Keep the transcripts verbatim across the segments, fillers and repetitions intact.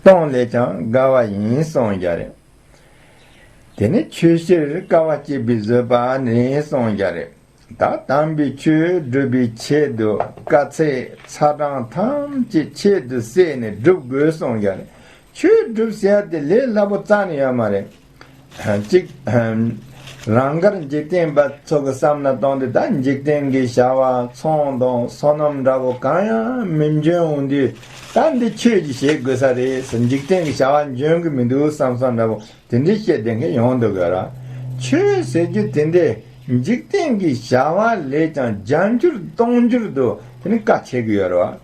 སྟོང་ལས་ཀྱང་དགའ་བ་ཡིན་གསུངས་ཀྱི་རེད། དེ་ནི་ཆོས་ཕྱིར་དཀའ་བ་སྤྱད་པའི་བཟོད་པ་ནི་གསུངས་ཀྱི་རེད། ད་དམ་པའི་ཆོས་སྒྲུབ་པའི་ཆེད་དུ་དཀའ་ཚེགས་ཚ་གྲང་ཐམས་ཅད་ཆེད་དུ་བསྲེས་ནས་སྒྲུབ་དགོས་གསུངས་ཀྱི་རེད། ཆོས་སྒྲུབ་ཟེར་ཡ་དེ་ལས་སླ་པོ་རྩ་ནས་ཡོད་མ་རེད། གཅིག་རང་དགར་འཇིག་རྟེན་པ་ཚོ་གི་བསམ་ན་གཏོང་དུས་ད་འཇིག་རྟེན་གྱི་བྱ་བ་ཚོང་དང་སོ་ནམ་འདྲ་བོ་གང་ཡང་མི་འཇོན་འོང་དུས། ད་འདི་ཆོས་ཀྱིས་བྱེད་དགོས་ས་རེད་ཟེར། འཇིག་རྟེན་གྱི་བྱ་བ་འཇོན་གྱི་མི་འདུག་བསམ་བསམ་འདྲ་བོ་དེ་འདྲའི་བཤད་བསྡད་མཁན་ཡོང་འདུག་གི་ར། ཆོས་ཟེར་རྒྱུ་དེ་འདྲས་འཇིག་རྟེན་གྱི་བྱ་བ་ལས་ཀྱང་བརྒྱ་འགྱུར་སྟོང་འགྱུར་དུ་དེ་ནི་དཀའ་ཆེ་གི་ཡོད་རེད་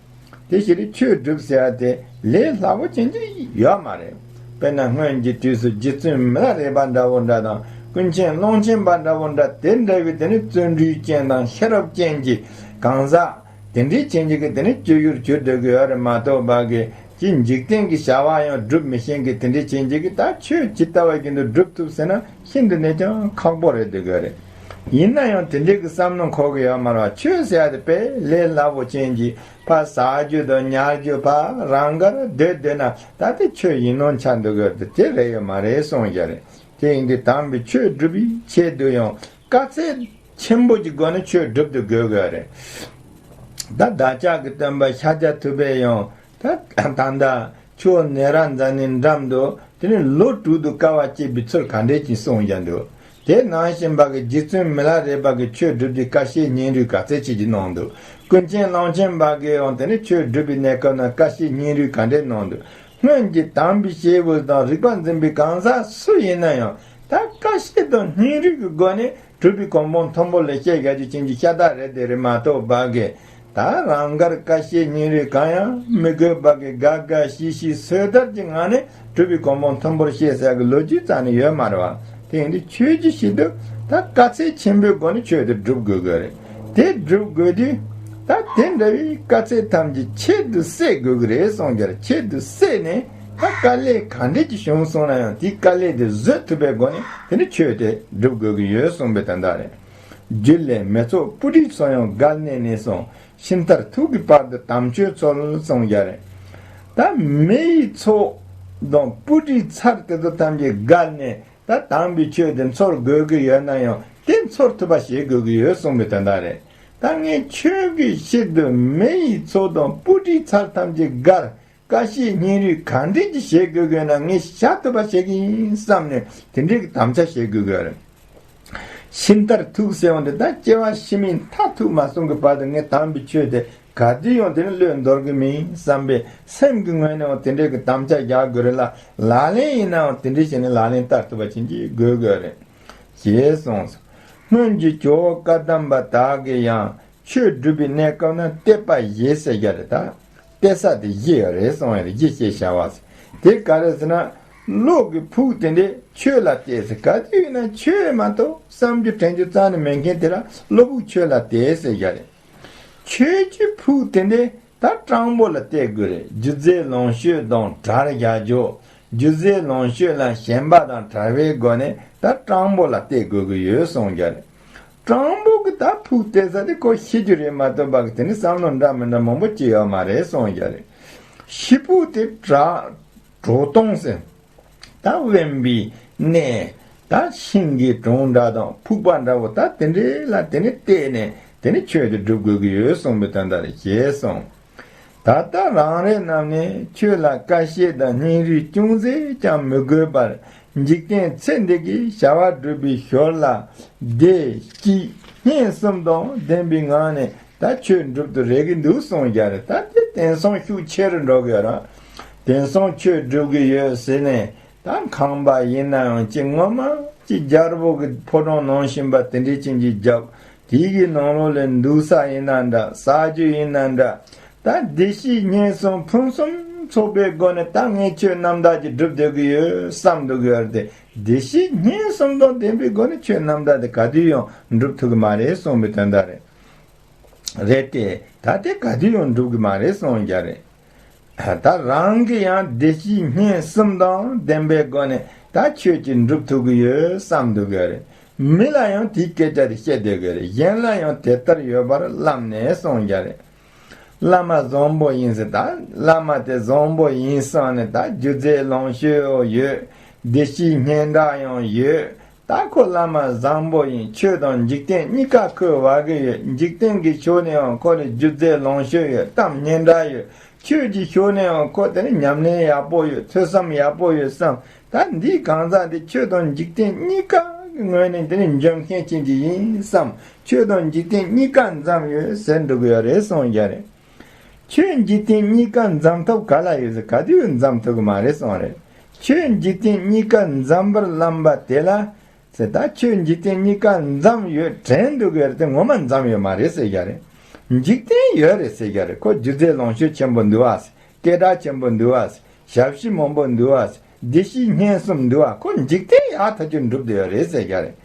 བ། དེ་ཕྱིར་ཆོས་སྒྲུབ་ཟེར་བ་དེ་ལས་སླ་པོ་ཅན་ཅིག་ཡོད་མ་རེད། དཔེར་ན་སྔོན་གྱི་དུས་སུ་རྗེ་བཙུན་མི་ལ་རས་པ་འདྲ་བོ་འདྲ་དང་ཀུན་མཁྱེན་ཀློང་ཆེན་པ་འདྲ་བོ་འདྲ་དེ་འདྲ་བའི་དེ་ནི་བརྩོན་འགྲུས་ཅན་དང་ཤེས་རབ་ཅན་གྱི་གང་ཟག་དེ་འདྲའི་ཅན་ཅིག་གི་དེ་ནི་སྤྱོད་ཡུལ་གྱུར་སྡོད་ཀྱི་ཡོད་རེད་མ་གཏོགས་པ་གི་ཅི་འཇིག་རྟེན་གྱི་བྱ་བ་ཡང་སྒྲུབ་མི་ཤེས་མཁན་དེ་འདྲའི་ཅན་ཅིག་གི་ད་ཆོས་ཇི་ལྟ་བ་བཞིན་དུ་སྒྲུབ་ཐུབ་ཟེར་ན་ཤིན་ཏུ་ནས་ཀྱང་ཁག་པོ་རེད་སྡོད་ཀྱི་ཡོད་རེད། ཡིན་ན་ཡང་དེ་འདྲའི་གི་བསམ་བློ་འཁོར་གི་ཡོད་མ་རེད་བ། ཆོས་ཟེར་ཡ་དེ་དཔེ་ལས་སླ་པོ་ཅན་གྱི་ཕར་ཟ་རྒྱུ་དང་ཉར་རྒྱུ་ཕར་རང་དགར་སྡོད་སྡོད་ན་ད་དེ་ཆོས་ཡིན་ནོ་ཆགས་འདུག་གི་དེ་རེད་ཡོད་མ་རེད་གསུངས་བཞག་རེད། དེ་ཡིན་དུས་དམ་པའི་ཆོས་སྒྲུབ་པའི་ཆེད་དུ་ཡང་དཀའ་ཚེགས་ཆེན་པོ་གྱི་སྒོ་ནས་ཆོས་སྒྲུབ་ཏུ་དགོས་གི་རེད། ད་བདག་ཅག་གི་སྟོན་པ་ཤཱཀྱ་ཐུབ་པས་ཡང་ད་ད་ལྟ་ཁྱོད་ནེ་རཉྫ་ནའི་འགྲམ་དུ་དེ་ནས་ལོ་དྲུག་ཏུ་དཀའ་བ་སྤྱད་པའི་ཚུལ་ག་འདྲས་ཀྱིས་གསུངས་བཞག་འདུག་དེ་ནང་བཞིན་པ་གི་རྗེ་བཙུན་མི་ལ་རས་པ་གི་ཆོས་སྒྲུབ་དུས་དཀའ་སྤྱད་སྙིང་རུས་ག་ཚད་ཅིག་གིས་གནང་འདུག་ཀུན་མཁྱེན་ཀློང་ཆེན་པ་གིས་ཡང་དེ་ནས་ཆོས་སྒྲུབ་པའི་གནས་སྐབས་ན་དཀའ་སྤྱད་སྙིང་རུས་ག་འདྲས་གནང་འདུག་སྔོན་གྱི་དམ་པའི་སྐྱེས་བུ་དང་རིག་པ་འཛིན་པའི་གང་ཟག་སུ་ཡིན་ན་ཡང་ད་དཀའ་སྤྱད་དང་སྙིང་རུས་ཀྱི་སྒོ་ནས་གྲུབ་པའི་གོ་འཕང་མཐོན་པོ་ལ་སྐྱེལ་བཞག་རྒྱུ་ཅན་གྱི་ཤ་སྟག་རེད་དེ་རེད་མ་གཏོགས་པ་གི་ད་རང་དགར་དཀའ་སྤྱད་སྙིང་རུས་གང་ཡང་མི་དགོས་པ་གི་དགའ་དགའ་ཞིག་ཞིག་སོས་དལ་གྱི་ངང་ནས་གྲུབ་པའི་གོ་འཕང་མཐོན་པོར་སྐྱེལ་ཟེར་གི་ལོ་རྒྱུས་རྩ་ནས་ཡོད་མ་རེད་བ། དེ་ཡིན་དུས་ཆོས་ཀྱི་ཆེད་དུ་ད་དཀའ་ཚེགས་ཆེན་པོའི་སྒོ་ནས་ཆོས་དེ་སྒྲུབ་དགོས་དགོས་རེད། དེ་སྒྲུབ་དགོས་དུས་ད་དེ་འདྲ་བའི་དཀའ་ཚེགས་ཐམས་ཅད་ཆེད་དུ་བསྲེ་དགོས་ཀྱི་རེད་གསུངས་ཀྱི་རེད། ཆེད་དུ་བསྲེས་ནས་ད་དཀའ་ལས་ག་འདྲས་ཀྱི་བྱུང་སོང་ན་ཡང་དེའི་དཀའ་ལས་དེ་བཟོད་ཐུབ་པའི་སྒོ་ནས་དེ་ནི་ཆོས་དེ་སྒྲུབ་དགོས་ཀྱི་ཡོད་གསུངས་པའི་དོན་དག་རེད། རྒྱུད་ལས་མེ་ཚོགས་སྤུ་གྲིའི་ཚོགས་ཡང་བརྒལ་ནས་ནས་སོང་། ཤིང་རྟར་ཐུག་གི་བར་དུ་དམ་ཆོས་འཚོལ་གསུངས་ཀྱི་རེད། ད་མེ་ཡི་ཚོགས་དང་སྤུ་གྲིའི་ཚར་དེ་ཚོ་ཐམས་ཅད་བརྒལ་ནས་ད་དམ་པའི་ཆོས་དེ་འཚོལ་དགོས་ཀྱི་ཡོད་ན་ཡང་དེ་འཚོལ་ཐུབ་པ་བྱེད་དགོས་ཀྱི་ཡོད་གསུངས་པའི་དོན་དག་རེད། ད་ངས་ཆོས་ཀྱི་ཕྱིར་དུ་མེ་ཡི་ཚོགས་དང་སྤུ་གྲིའི་ཚར་ཐམས་ཅད་བརྒལ། དཀའ་སྤྱད་སྙིང་རུས་ག་འདྲས་ཀྱིས་བྱེད་དགོས་དགོས་ན་ངས་བྱ་ཐུབ་པ་བྱེད་ཀྱི་ཡིན་བསམ་ནས་དེ་འདྲས་ཀྱི་དམ་བཅའ་བྱེད་དགོས་དགོས་རེད། ཤིང་རྟར་ཐུག་ཟེར་བ་འདི་ད་སྐྱེ་བ་ཕྱི་མའི་མཐར་ཐུག་མ་སོང་གི་བར་དུ་ངས་དམ་པའི་ཆོས་དེ་ག་དུས་ཡང་དེ་ནི་བློས་འདོར་གི་མིན་བསམ་པའི་སེམས་ཀྱི་ངོས་ནས་ཡང་དེ་འདྲས་ཀྱི་དམ་བཅའ་རྒྱག་དགོས་རེད་ལ། ལག་ལེན་ཡིན་ནའང་དེ་འདྲས་བྱས་ནས་ལག་ལེན་བསྟར་ཐུབ་པ་བྱེད་ཀྱི་དགོས་དགོས་རེད། ཞེས་གསུངས་སོ། སྔོན་གྱི་ཇོ་བོ་བཀའ་གདམས་པ་དག་གིས་ཡང་ཆོས་སྒྲུབ་པའི་གནས་སྐབས་ན་གཏད་པ་བཞི་ཟེར་རྒྱུ་རེད་ད། གཏད་ས་དེ་བཞི་ཡོད་རེད་གསུངས་ཡོད་རེད། བཞི་ཞེས་བྱ་བ་ཟེར། དེ་ག་རེ་ཟེར་ན། བློ་གི་ཕུགས་དེ་འདྲས་ཆོས་ལ་གཏད་ཟེར། ག་དུས་ཡིན་ན་ཆོས་མ་གཏོགས་བསམ་རྒྱུ་དྲན་རྒྱུ་རྩ་ནས་མེད་མཁན་དེ་ལ་བློ་ཕུགས་ཆོས་ལ་གཏད་ཟེར་རྒྱུ་རེད། ཆོས་ཀྱི་ཕུགས་དེ་འདྲས་ད་སྤྲང་པོ་ལ་གཏད་དགོས་རེད། རྒྱུ་རྫས་ལོངས་སྤྱོད་དང་བྲལ་བཞག་རྒྱུ། རྒྱུ་རྫས་ལོངས་སྤྱོད་ལ་ཞེན་པ་དང་བྲལ་བའི་སྒོ་ནས་ད་སྤྲང་པོ་ལ་གཏད་དགོས་ཀྱི་ཡོད་གསུངས་རྒྱུ་རེད། སྤྲང་པོ་གི་ད་ཕུགས་གཏད་ས་དེ་ཁོ་ཤི་རྒྱུ་རེད་མ་གཏོགས་པ་གི་དེ་ནི་བསམ་བློ་འདྲ་མི་འདྲ་མང་པོ་ཅི་ཡོད་མ་རེད་གསུངས་རྒྱུ་རེད། ཤི་ཕུགས་དེ་བྲག་གྲོག་སྟོང་ཟེར། ད་དབེན་པའི་གནས། ད་ཤིང་གི་གྲོང་འདྲ་དང་ཕུག་པ་འདྲ་བོ་ད་དེ་འདྲའི་ལ་དེ་ནི་གཏད་ནས་དེ་ནི་ཆོས་དེ་སྒྲུབ་དགོས་ཀྱི་ཡོད་གསུངས་པའི་དོན་དག་རེད་ཞེས་གསུངས། ད་ལྟ་རང་རེ་རྣམས་ནི་ཆོས་ལ་དཀའ་སྤྱད་དང་སྙིང་རུས་ཅུང་ཟད་ཀྱང་མི་དགོས་པར་འཇིག་རྟེན་ཚེ་འདི་གི་བྱ་བ་སྒྲུབ་པའི་ཞོར་ལ་བདེ་སྐྱིད་སྙན་གསུམ་དང་ལྡན་པའི་ངང་ནས་ད་ཆོས་སྒྲུབ་ཏུ་རེ་གི་འདུག་གསུངས་རྒྱུ་རེད། ད་དེ་དེང་སང་ཤུགས་ཆེ་རུ་འགྲོ་གི་ཡོད་ར། དེང་སང་ཆོས་སྒྲུབ་གི་ཡོད་ཟེར་ནས་ད་ཁང་པ་ཡིན་ན་ཡང་ཅིག་ངོ་མ་ཅིག་རྒྱལ་པོ་གི་ཕོ་བྲང་ནང་བཞིན་པ་དེ་འདྲའི་ཅན་གྱི་རྒྱབ། དེའི་གི་ནང་ལོགས་ལ་འདུག་ས་ཡིན་ན་འདྲ། ཟ་རྒྱུ་ཡིན་ན་འདྲ། ད་བདེ་སྐྱིད་སྙན་གསུམ་ཕུན་སུམ་ཚོགས་པའི་སྒོ་ནས་ད་ངས་ཆོས་རྣམ་དག་ཅིག་སྒྲུབ་སྡོད་གི་ཡོད་བསམ་སྡོད་གི་ཡོད་རེད་དེ། བདེ་སྐྱིད་སྙན་གསུམ་དང་ལྡན་པའི་སྒོ་ནས་ཆོས་རྣམ་དག་དེ་ག་དུས་ཡང་སྒྲུབ་ཐུབ་གི་མ་རེད་གསུངས་པའི་དོན་དག་རེད། རེད་དེ། ད་དེ་ག་དུས་ཡང་འགྲུབ་གི་མ་རེད་གསུངས་རྒྱུ་རེད། ད་རང་གི་ཡང་བདེ་སྐྱིད་སྙན་གསུམ་དང་ལྡན་པའི་སྒོ་ནས་ད་ཆོས་ཀྱི་འགྲུབ་ཐུབ་ཀྱི་ཡོད་བསམ་འདུག་གི་རེད། མི་ལ་ཡང་དེའི་སྐད་ཆ་དེ་བཤད་སྡོད་གི་རེད། གཞན་ལ་ཡང་དེ་ལྟར་ཡོད་པར་བསླབས་ནས་གསུངས་རྒྱུ་རེད། བླ་མ་བཟང་པོ་ཡིན་ཟེར། ད་བླ་མ་དེ་བཟང་པོ་ཡིན་བསམ་ནས་ད་རྒྱུ་རྫས་ལོངས་སྤྱོད་ཡོད། བདེ་སྐྱིད་སྙན་གྲགས་ཡང་ཡོད། ད་ཁོ་བླ་མ་བཟང་པོ་ཡིན། ཆོས་དང་འཇིག་རྟེན་གཉིས་ཀ་ཁོས་བ་གི་ཡོད། འཇིག་རྟེན་གྱི་ཕྱོགས་ནས་ཡང་ཁོ་ལ་རྒྱུ་རྫས་ལོངས་སྤྱོད་ཡོད། གཏམ་སྙན་གྲགས་ཡོད། ཆོས་ཀྱི་ཕྱོགས་ནས་ཡང་ཁོ་དེ་ནི་ཉམས་ལེན་ཡག་པོ་ཡོད། ཐོས་བསམ་ཡག་པོ་ཡོད་བསམ། ད་འདིའི་གང་ཟག་དེ་ཆོས་དང་འཇིག་རྟེན་གཉིས་ཀ་གི་ངོས་ནས་དེ་ནི་འཇོན་མཁན་ཅན་ཅིག་ཡིན་བསམ། ཆོས་དང་འཇིག་རྟེན་གཉིས་ཀ་འཛོམས་ཡོད་ཟེར་འགྲོ་གི་ཡོད་རེད་གསུངས་ཀྱི་རེད། ཆོས་འཇིག་རྟེན་གཉིས་ཀ་འཛོམས་ཐབས་ག་ལ་ཡོད་ཟེར། ག་དུས་འཛོམས་ཐུབ་ཀྱི་མ་རེད་གསུངས་རེད། ཆོས་འཇིག་རྟེན་གཉིས་ཀ་འཛོམས་པར་ལམ་པ་དེ་ལ་ཟེར། ད་ཆོས་འཇིག་རྟེན་གཉིས་ཀ་འཛོམས་ཡོད་དྲན་འདུག་གི་རེད་དེ་ངོ་མ་འཛོམས་ཡོད་མ་རེད་ཟེར་གྱི་རེད། འཇིག་རྟེན་ཡོད་རེད་ཟེར་གྱི་རེད། ཁོ་རྒྱུ་རྫས་ལོངས་སྤྱོད་ཆེན་པོ་འདུག་བ། སྐད་གྲགས་ཆེན་པོ་འདུག་བ། ཞབས་ཕྱི་མང་པོ་འདུག་བ། བདེ་སྐྱིད་སྙན་གསུམ་འདུག་བ། ཁོ་འཇིག་རྟེན་ཡག་ཐག་ཆོད་འགྲུབ་བསྡད་ཡོད་རེད་ཟེར་གྱི་རེད།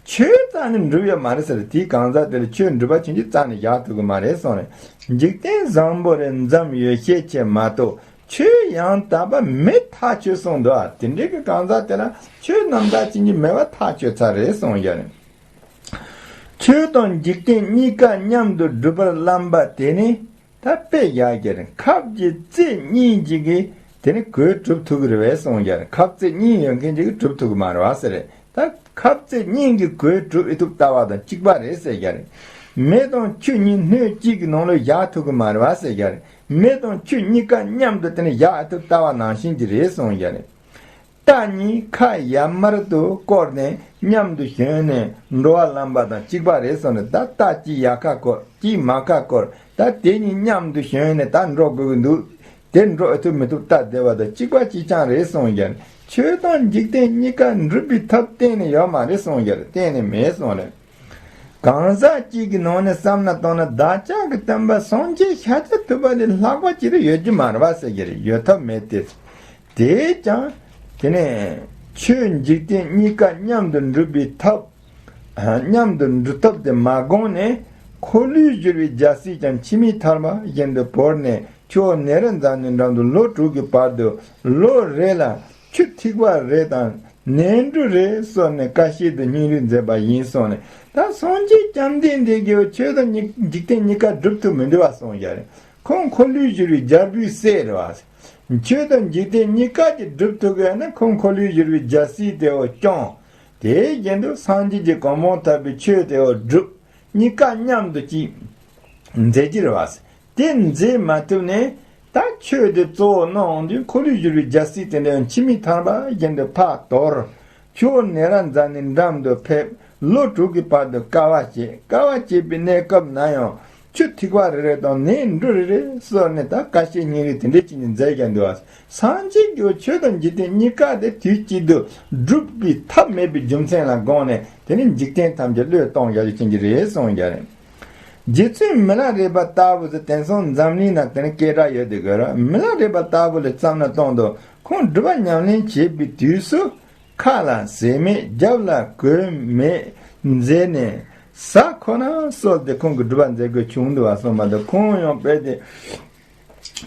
ཆོས་རྩ་ནས་འགྲུབ་ཡོད་མ་རེད་ཟེར། དེའི་གང་ཟག་དེ་ལ་ཆོས་འགྲུབ་པ་ཅན་གྱི་རྩ་ནས་བཞག་ཐུབ་ཀྱི་མ་རེད་གསུངས་རེད། འཇིག་རྟེན་བཟང་པོ་རེ་འཛོམས་ཡོད་ཤས་ཆེ་མ་གཏོགས་ཆོས་ཡང་དག་པ་མེད་ཐག་ཆོད་གསུངས་འདུག་ཨ། དེ་འདྲའི་གི་གང་ཟག་དེ་ལ་ཆོས་རྣམ་དག་ཅན་གྱི་མེད་པ་ཐག་ཆོད་ཚར་རེད་གསུངས་ཀྱི་རེད། ཆོས་དང་འཇིག་རྟེན་གཉིས་ཀ་མཉམ་དུ་སྒྲུབ་པར་ལམ་པ་དེ་ནི་ད་དཔེ་བཞག་གི་རེད། ཁབ་ཀྱི་རྩེ་གཉིས་ཀྱིས་དེ་ནི་གོས་གྲུབ་ཐུབ་ཀྱི་རེད་པས་གསུངས་ཀྱི་རེད། ཁབ་རྩེ་གཉིས་ཡོད་མཁན་ཅིག་གིས་གྲུབ་ཐུབ་ཀྱི་མ་རེད་པ་ཟེར་རེད། ད་ཁབ་རྩེ་གཉིས་ཀྱིས་གོས་གྲུབ་ཨེ་ཐུབ་ལྟ་བ་དང་གཅིག་པ་རེད་ཟེར་གྱི་རེད། མེ་དང་ཆུ་གཉིས་སྣོད་གཅིག་གི་ནང་ལ་བཞག་ཐུབ་ཀྱི་མ་རེད་པ་ཟེར་གྱི་རེད། མེ་དང་ཆུ་གཉིས་ཀ་མཉམ་དུ་དེ་ནི་བཞག་ཨེ་ཐུབ་ལྟ་བ་ནང་བཞིན་གྱི་རེད་གསུངས་ཀྱི་རེད། རྟ་གཉིས་ཁ་ཡར་མར་དུ་བསྐོར་ནས་མཉམ་དུ་ཞོན་ནས་འགྲོ་བ་ལམ་པ་དང་གཅིག་པ་རེད་གསུངས་ནས། ད་རྟ་གཅིག་ཡར་ཁ་བསྐོར་གཅིག་མར་ཁ་བསྐོར། ད་དེ་གཉིས་མཉམ་དུ་ཞོན་ནས་ད་འགྲོ་དགོས་ཀྱི་འདུག་དེ་འགྲོ་ཨེ་ཐུབ་མི་ཐུབ་ལྟ་བསྡད་པ་དང་གཅིག་པ་གཅིག་རྐྱང་རེད་གསུངས་ཀྱི་རེད། ཆོས་དང་འཇིག་རྟེན་གཉིས་ཀ་འགྲུབ་པའི་ཐབས་གཏན་ནས་ཡོད་མ་རེད་གསུངས་ཀྱི་རེད། གཏན་ནས་མེད་གསུངས་རེད། གང་ཟག་གཅིག་གི་ནང་ནས་བསམ་ན་བཏང་ན་བདག་ཅག་གི་སྟོན་པ་སངས་རྒྱས་ཤཱཀྱ་ཐུབ་པ་ལས་ལྷག་པ་ཅིག་ལ་ཡོད་རྒྱུ་མ་རེད་པ་ཟེར་གྱི་རེད། ཡོད་ཐབས་མེད་དེ། དེས་ཀྱང་དེ་ནས་ཆོས་འཇིག་རྟེན་གཉིས་ཀ་མཉམ་དུ་འགྲུབ་པའི་ཐབས། མཉམ་དུ་འགྲུབ་ཐབས་དེ་མ་དགོངས་ནས། འཁོར་ལོས་སྒྱུར་བའི་རྒྱལ་སྲིད་ཀྱང་འཆི་མེད་ཐར་པ་བཞིན་དུ་བོར་ནས། ཆུ་བོ་ནཻ་རཉྫ་ནའི་འགྲམ་དུ་ལོ་དྲུག་གི་བར་དུ་ལོ་རེ་ལ་ཆུ་ཐིགས་པ་རེ་དང་ནཻ་འབྲུ་རེ་གསོལ་ནས་དཀའ་སྤྱད་དུ་སྙིང་རུས་མཛད་པ་ཡིན་གསུངས་ནས། ད་སངས་རྒྱས་བཅོམ་ལྡན་འདས་ཀྱིས་ཆོས་དང་གཉིས་འཇིག་རྟེན་གཉིས་ཀ་སྒྲུབ་ཐུབ་མི་འདུག་པ་གསུངས་ཀྱི་རེད། ཁོང་འཁོར་ལོས་སྒྱུར་བའི་རྒྱལ་པོའི་སྲས་རེད་པ། ཆོས་དང་འཇིག་རྟེན་གཉིས་ཀ་གི་སྒྲུབ་ཐུབ་ཡོད་ན་ཁོང་འཁོར་ལོས་སྒྱུར་བའི་རྒྱལ་སྲིད་དེ་བོ་སྐྱོང་། དེའི་རྒྱན་དུ་སངས་རྒྱས་ཀྱི་གོ་འཕང་ཐོབ་པའི་ཆོས་དེ་བོ་སྒྲུབ། གཉིས་ཀ་མཉམ་དུ་གཅིག་མཛད་ཀྱི་རེད་པ། དེ་མཛད་མ་ཐུབ་ནས་ད་ཆོས་དེ་གཙོ་བོ་གནང་འོང་དུས་འཁོར་ལོས་སྒྱུར་བའི་རྒྱལ་སྲིད་དེ་འདྲ་འཆི་མེད་ཐར་པ་བཞིན་དུ་ཕར་དོར། ཆུ་བོ་ནཻ་རཉྫ་ནའི་འགྲམ་དུ་ཕེབས། ལོ་དྲུག་གི་བར་དུ་དཀའ་བ་སྤྱད། དཀའ་བ་སྤྱད་པའི་གནས་སྐབས་ན་ཡང་ཆུ་ཐིགས་པ་རེ་རེ་དང་ནཻ་འབྲུ་རེ་རེ་གསོལ་ནས་ད་དཀའ་སྤྱད་སྙིང་རུས་དེ་འདྲ་བྱས་ནས་མཛད་ཀྱང་འདུག་པ། སངས་རྒྱས་ཀྱིས་ཆོས་དང་འཇིག་རྟེན་གཉིས་ཀ་དེ་དུས་གཅིག་ཏུ་སྒྲུབ་པའི་ཐབས་མེད་པའི་རྒྱུ་མཚན་ལ་དགོངས་ནས་དེ་ནི་འཇིག་རྟེན་ཐམས་ཅད་བློས་གཏོང་བྱ་རྒྱུ་ཅན་གྱི་རེད་གསུངས་ཀྱི་རེད། རྗེ་བཙུན་མི་ལ་རས་པ་ལྟ་བུ་ཟེར་དེང་སང་འཛམ་གླིང་ན་དེ་ནི་སྐད་གྲགས་ཡོད་དེ་གོ་ར། མི་ལ་རས་པ་ལྟ་བུ་ལ་བསམ་ན་གཏོང་དུ་ཁོང་སྒྲུབ་པ་ཉམས་ལེན་བྱེད་པའི་དུས་སུ། ཁ་ལ་ཟས་མེད་རྒྱབ་ལ་གོས་མེད་མཛད་ནས་ཟ་ཁོ་ན་གསོལ་ཏེ་ཁོང་གི་སྒྲུབ་པ་མཛད་དགོས་བྱུང་འདུག་པ་གསུངས་པ་དང་། ཁོང་ཡང་དཔེ་དེ་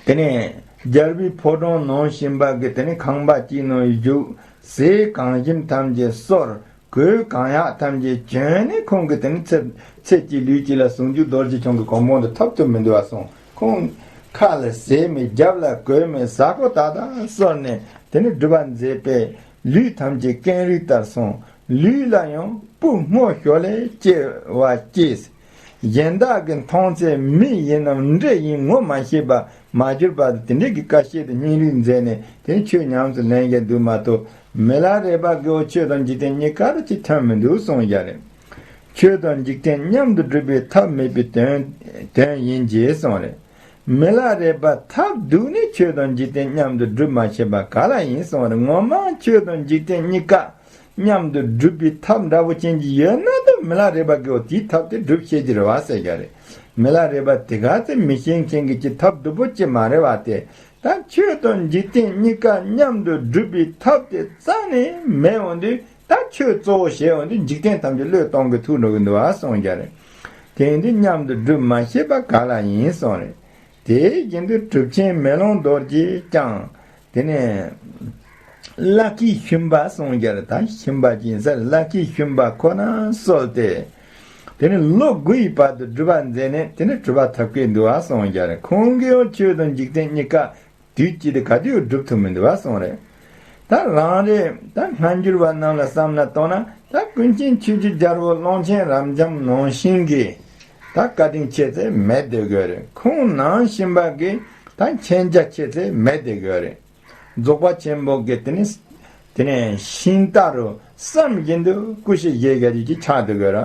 དེ་ནས་རྒྱལ་པོའི་ཕོ་བྲང་ནང་བཞིན་པ་གི་དེ་ནས་ཁང་པ་གཅིག་ནང་བཞུགས། ཟས་གང་ཞིམ་ཐམས་ཅད་གསོལ། གོས་གང་ཡག་ཐམས་ཅད་གྱོན་ནས་ཁོང་གིས་དེ་ནས་ཚེ་ཚེ་གཅིག་ལུས་གཅིག་ལ་ཟུང་འཇུག་རྡོ་རྗེ་འཆང་གི་གོ་འཕང་དེ་ཐོབ་ཐུབ་མི་འདུག་པ་གསུངས། ཁོང་ཁ་ལ་ཟས་མེད་རྒྱབ་ལ་གོས་མེད་ཟ་ཁོ་ད་ད་གསོལ་ནས་དེ་ནས་སྒྲུབ་པ་མཛད་པས། ལུས་ཐམས་ཅད་ཀེང་རུས་ལྟར་སོང་། ལུས་ལ་ཡང་སྤུ་སྔོ་ཞོ་ལས་སྐྱེ་བ་སྐྱེས། གཞན་དག་གིས་མཐོང་ཚེ་མི་ཡིན་ནམ་འདྲེ་ཡིན་ངོ་མ་ཤེས་པ་མ་གྱུར་པ་དེ་འདྲའི་གི་དཀའ་སྤྱད་དུ་སྙིང་རུས་མཛད་ནས་དེ་ཆོས་ཉམས་སུ་ལེན་བཞིན་འདུག་མ་གཏོགས། མི་ལ་རས་པ་གི་འོ་ཆོས་དང་འཇིག་རྟེན་གཉིས་ཀ་ལ་ཅི་ཐོན་མི་འདུག་གསུངས་བཞག་རེད། ཆོས་དང་འཇིག་རྟེན་མཉམ་དུ་སྒྲུབ་པའི་ཐབས་མེད་པའི་དོན་དོན་ཡིན་ཞེས་གསུངས་རེད། མི་ལ་རས་པ་ཐབས་རྡུགས་ནས་ཆོས་དང་འཇིག་རྟེན་མཉམ་དུ་སྒྲུབ་མ་ཤེས་པ་ག་ལ་ཡིན་གསུངས་རེད། ངོ་མ་ཆོས་དང་འཇིག་རྟེན་གཉིས་ཀ་མཉམ་དུ་སྒྲུབ་པའི་ཐབས་འདྲ་པོ་ཅན་གྱི་ཡོད་ན་ད་མི་ལ་རས་པ་གི་འོ་དེའི་ཐབས་དེ་སྒྲུབ་ཤེས་ཀྱི་རེད་པ་ཟེར་གྱི་རེད། མི་ལ་རས་པ་དེ་ག་ཚོད་མི་ཤེས་མཁན་གྱི་ཅི་ཐབས་སྡུག་པོ་ཅི་མ་རེད་པ་དེ། ད་ཆོས་དང་འཇིག་རྟེན་གཉིས་ཀ་མཉམ་དུ་སྒྲུབ་པའི་ཐབས་དེ་རྩ་ནས་མེད་འོང་དུས། ད་ཆོས་གཙོ་བོ་བྱས་འོང་དུས་འཇིག་རྟེན་ཐམས་ཅད་བློས་གཏོང་གི་ཐུག་འགྲོ་གི་འདུག་པ་གསུངས་བཞག་རེད། དེ་འདི་མཉམ་དུ་སྒྲུབ་མ་ཤེས་པ་ག་ལ་ཡིན་གསུངས་རེད། དེ་བཞིན་དུ་གྲུབ་ཆེན་མེ་ལོང་རྡོ་རྗེས་ཀྱང་དེ་ནས་ཀླ་ཀའི་ཤུན་པ་གསུངས་བཞག་རེད། ད་ཤུན་པ་ཅི་ཡིན་ཟེར་ཀླ་ཀའི་ཤུན་པ་ཁོ་ན་གསོལ་ཏེ། དེ་ནི་ལོ་དགུ་ཡི་བར་དུ་སྒྲུབ་པ་མཛད་ནས་དེ་ནི་གྲུབ་པ་ཐོབ་ཀྱི་འདུག་བ་གསུངས་ཀྱང་རེད། ཁོང་གིས་ཡང་ཆོས་དང་འཇིག་རྟེན་གཉིས་ཀ་དུས་གཅིག་ཏུ་ག་དུས་སྒྲུབ་ཐུབ་མི་འདུག་བ་གསུངས་རེད། ད་རང་རེ་ད་སྔ་འགྱུར་བ་རྣམས་ལ་བསམ་བློ་གཏོང་ན། ད་ཀུན་མཁྱེན་ཆོས་ཀྱི་རྒྱལ་པོ་ཀློང་ཆེན་རབ་འབྱམས་ནང་བཞིན་གྱི་ད་བཀའ་དྲིན་ཆེ་ཚེ་མེད་བསྡད་དགོས་རེད། ཁོང་ནང་བཞིན་པ་གི་ད་མཁྱེན་རྒྱ་ཆེ་ཚེ་མེད་བསྡད་དགོས་རེད། རྫོགས་པ་ཆེན་པོ་གི་དེ་ནི་དེ་ནས་ཤིང་རྟ་རུ་བསམ་བཞིན་དུ་སྐུ་ཞབས་ཞེ་ག་ཅིག་ཅིག་ཆགས་འདུག་གི་ར།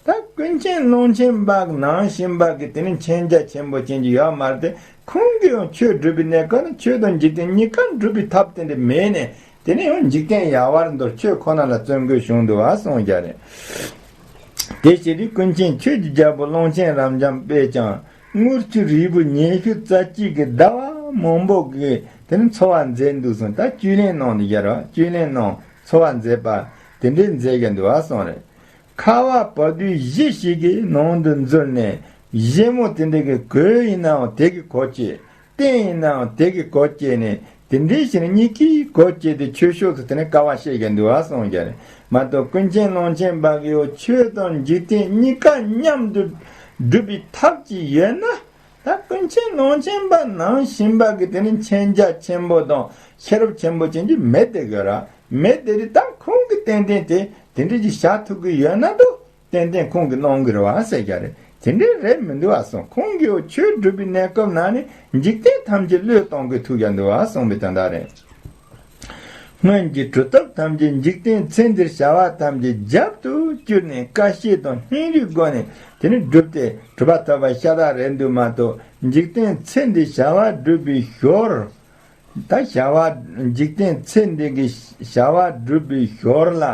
ད་ཀུན་མཁྱེན་ཀློང་ཆེན་པ་ནང་བཞིན་པ་གི་དེ་ནི་མཁྱེན་རྒྱ་ཆེན་པོ་ཅན་གྱི་ཡོད་མ་རེད་དེ། ཁོང་གིས་ཡང་ཆོས་སྒྲུབ་པའི་གནས་སྐབས་ན་ཆོས་དང་འཇིག་རྟེན་གཉིས་ཀ་སྒྲུབ་པའི་ཐབས་དེ་འདྲ་མེད་ནས། དེ་ནས་ཡང་འཇིག་རྟེན་ཡལ་བར་འདོར། ཆོས་ཁོ་ན་ལ་བརྩོན་དགོས་བྱུང་འདུག་བ་གསུངས་ཀྱང་རེད། དེ་ཕྱིར་ཀུན་མཁྱེན་ཆོས་ཀྱི་རྒྱལ་པོ་ཀློང་ཆེན་རབ་འབྱམས་པས་ཀྱང་དངུལ་ཆུ་རིལ་བུ་ཉི་ཤུ་རྩ་གཅིག་གི་ཟླ་བ་མང་པོ་གི་དེ་ནི་འཚོ་བ་མཛད་འདུག་གསུངས། ད་བཅུད་ལེན་གནང་ནས་ཡར་བ་བཅུད་ལེན་གནང་འཚོ་བ་མཛད་པ་དེ་འདྲའི་མཛད་ཀྱི་འདུག་བ་གསུངས་རེད། ཁ་བ་བབས་དུས་གཞི་ཞིག་གི་ནང་དུ་འཛུལ་ནས་གཞི་མོ་དེ་འདྲ་གི་གོས་ཡིན་ནའང་དེ་གི་གོ་བཅད། སྟན་ཡིན་ནའང་དེ་གི་གོ་བཅད་ནས་དེ་འདྲའི་ཕྱིར་གཉིས་ཀའི་གོ་བཅད་དེ་ཆོས་ཕྱོགས་སུ་དེ་ནས་དཀའ་བ་སྤྱད་ཀྱི་འདུག་བ་གསུངས་ཀྱང་རེད། མ་གཏོགས་ཀུན་མཁྱེན་ཀློང་ཆེན་པ་གིས་ཡང་ཆོས་དང་འཇིག་རྟེན་གཉིས་ཀ་མཉམ་དུ་སྒྲུབ་པའི་ཐབས་ཅིག་ཡོད་ན། ད་ཀུན་མཁྱེན་ཀློང་ཆེན་པ་ནང་བཞིན་པ་གི་དེ་ནི་མཁྱེན་རྒྱ་ཆེན་པོ་དང་ཤེས་རབ་ཆེན་པོ་ཅན་གྱི་མེད་དེ་གི་ར། མེད་དེ་རེད། ད་ཁོང་གིས་ཏན་ཏན་དེ་དེ་འདྲ་ཅིག་བྱ་ཐུབ་ཀྱི་ཡོད་ན་འདུག་ཏན་ཏན་ཁོང་གིས་གནང་གི་རེད་བ་ཟེར་རྒྱུ་རེད། དེ་འདྲའི་རེད་མི་འདུག་བ་གསུངས། ཁོང་གིས་ཆོས་སྒྲུབ་པའི་གནས་སྐབས་ན་ནི་འཇིག་རྟེན་ཐམས་ཅད་བློས་གཏོང་གི་ཐུག་ཀྱང་འདུག་བ་གསུངས་པའི་དོན་དག་རེད། སྔོན་གྱི་གྲུབ་ཐོབ་ཐམས་ཅད་འཇིག་རྟེན་ཚེ་འདིར་བྱ་བ་ཐམས་ཅད་རྒྱབ་ཏུ་བསྐྱུར་ནས་ཀ་ཤེད་དང་སྙིང་རུས་སྒོ་ནས་དེ་ནི་བསྒྲུབས་ཏེ་གྲུབ་པ་ཐོབ་པ་ཤ་སྟག་རེད་འདུག་མ་གཏོགས། འཇིག་རྟེན་ཚེ་འདིར་བྱ་བ་སྒྲུབ་པའི་ཞོར། ད་བྱ་བ་འཇིག་རྟེན་ཚེ་འདི་གི་བྱ་བ་སྒྲུབ་པའི་ཞོར་ལ་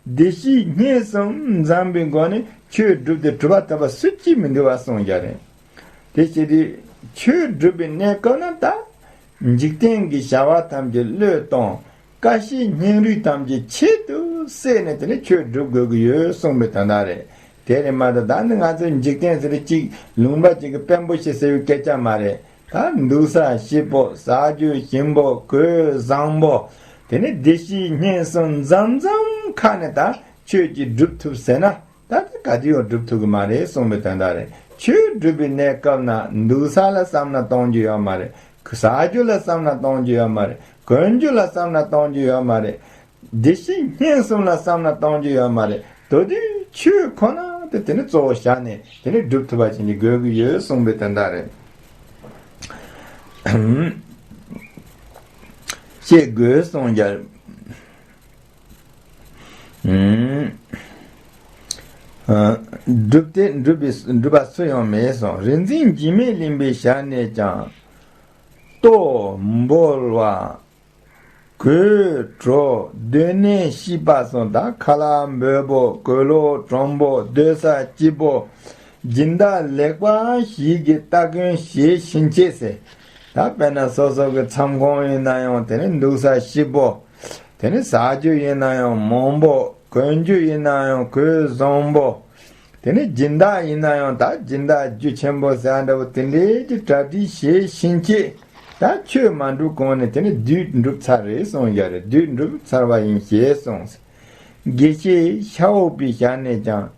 བདེ་སྐྱིད་སྙེད་གསུམ་འཛོམས་པའི་སྒོ་ནས་ཆོས་སྒྲུབ་སྟེ་གྲུབ་པ་ཐོབ་པ་སུ་གཅིག་མི་འདུག་བ་གསུངས་རྒྱུ་རེད། དེ་བྱས་ཏེ་ཆོས་སྒྲུབ་པའི་གནས་སྐབས་ན་ད་འཇིག་རྟེན་གྱི་བྱ་བ་ཐམས་ཅད་བློས་གཏོང་། ཀ་ཤེད་སྙིང་རུས་ཐམས་ཅད་ཆེད་དུ་བསྲེས་ནས་དེ་ནས་ཆོས་སྒྲུབ་དགོས་ཀྱི་ཡོད་གསུངས་པའི་དོན་དག་རེད། དེ་རེད་མ་གཏོགས་ད་ནི་ང་ཚོའི་འཇིག་རྟེན་ཟེར་གཅིག་ལུང་པ་གཅིག་གི་དཔོན་པོ་ཞིག་ཟེར་བའི་སྐད་ཆ་མ་རེད། ད་འདུག་ས་སྐྱིད་པོ། ཟ་རྒྱུ་ཞིམ་པོ། གོས་བཟང་པོ། དེ་ནས་བདེ་སྐྱིད་སྙེད་གསུམ་འཛོམས་འཛོམས་ཁ་ནས་ད་ཆོས་ཀྱི་སྒྲུབ་ཐུབ་ཟེར་ན། ད་ལྟ་ག་དུས་ཡང་སྒྲུབ་ཐུབ་ཀྱི་མ་རེད་གསུངས་པའི་དོན་དག་རེད། ཆོས་སྒྲུབ་པའི་གནས་སྐབས་ན་འདུག་ས་ལ་བསམ་ན་གཏོང་རྒྱུ་ཡོད་མ་རེད། ཟ་རྒྱུ་ལ་བསམ་ན་གཏོང་རྒྱུ་ཡོད་མ་རེད། གོན་རྒྱུ་ལ་བསམ་ན་གཏོང་རྒྱུ་ཡོད་མ་རེད། བདེ་སྐྱིད་སྙེད་གསུམ་ལ་བསམ་ན་གཏོང་རྒྱུ་ཡོད་མ་རེད། དེ་དུས་ཆོས་ཁོ་ན་དེ་དེ་ནི་གཙོ་བོ་བཞག་ནས་དེ་ནི་སྒྲུབ་ཐུབ་པ་ཅན་གྱི་དགོས་ཀྱི་ཡོད་གསུངས་པའི་དོན་དག་རེད། ཤེས་དགོས་གསུངས་ཀྱང་། ཨ། སྒྲུབ་སྟེ་སྒྲུབ་པའི་སྒྲུབ་པ་སུ་ཡང་མེད་གསུངས། རིག་འཛིན་འཇིགས་མེད་གླིང་པའི་ཞལ་ནས་ཀྱང་། ལྟོ་འབོལ་བ། གོས་དྲོ། སྡོད་གནས་སྐྱིད་པ་གསུངས། ད་ཁ་ལག་འབོལ་པོ། གོས་ལོག་དྲོན་པོ། སྡོད་ས་སྐྱིད་པོ། སྦྱིན་བདག་ལེགས་པ་ཞིག་གིས་སྟ་གོན་བྱེད་བཞིན་བྱེད་ཟེར། ད་དཔེར་ན་སོ་སོ་གི་མཚམས་ཁང་ཡིན་ན་ཡང་དེ་ནི་འདུག་ས་སྐྱིད་པོ། དེ་ནི་ཟ་རྒྱུ་ཡིན་ན་ཡང་མང་པོ། གོན་རྒྱུ་ཡིན་ན་ཡང་གོས་བཟང་པོ། དེ་ནི་སྦྱིན་བདག་ཡིན་ན་ཡང་ད་སྦྱིན་བདག་རྒྱུ་ཆེན་པོ་ཟེར་འདྲ་བོ་དེ་འདྲའི་གི་གྲ་སྒྲིག་བྱེད་བཞིན་བྱེད། ད་ཆོས་མ་འགྲུབ་གོང་ནས་དེ་ནི་བདུད་འགྲུབ་ཚར་རེད་གསུངས་ཡ་རེད། བདུད་འགྲུབ་ཚར་བ་ཡིན་ཞེས་གསུངས། དགེ་བཤེས་ཤ་འུག་པའི་ཞལ་ནས་ཀྱང་།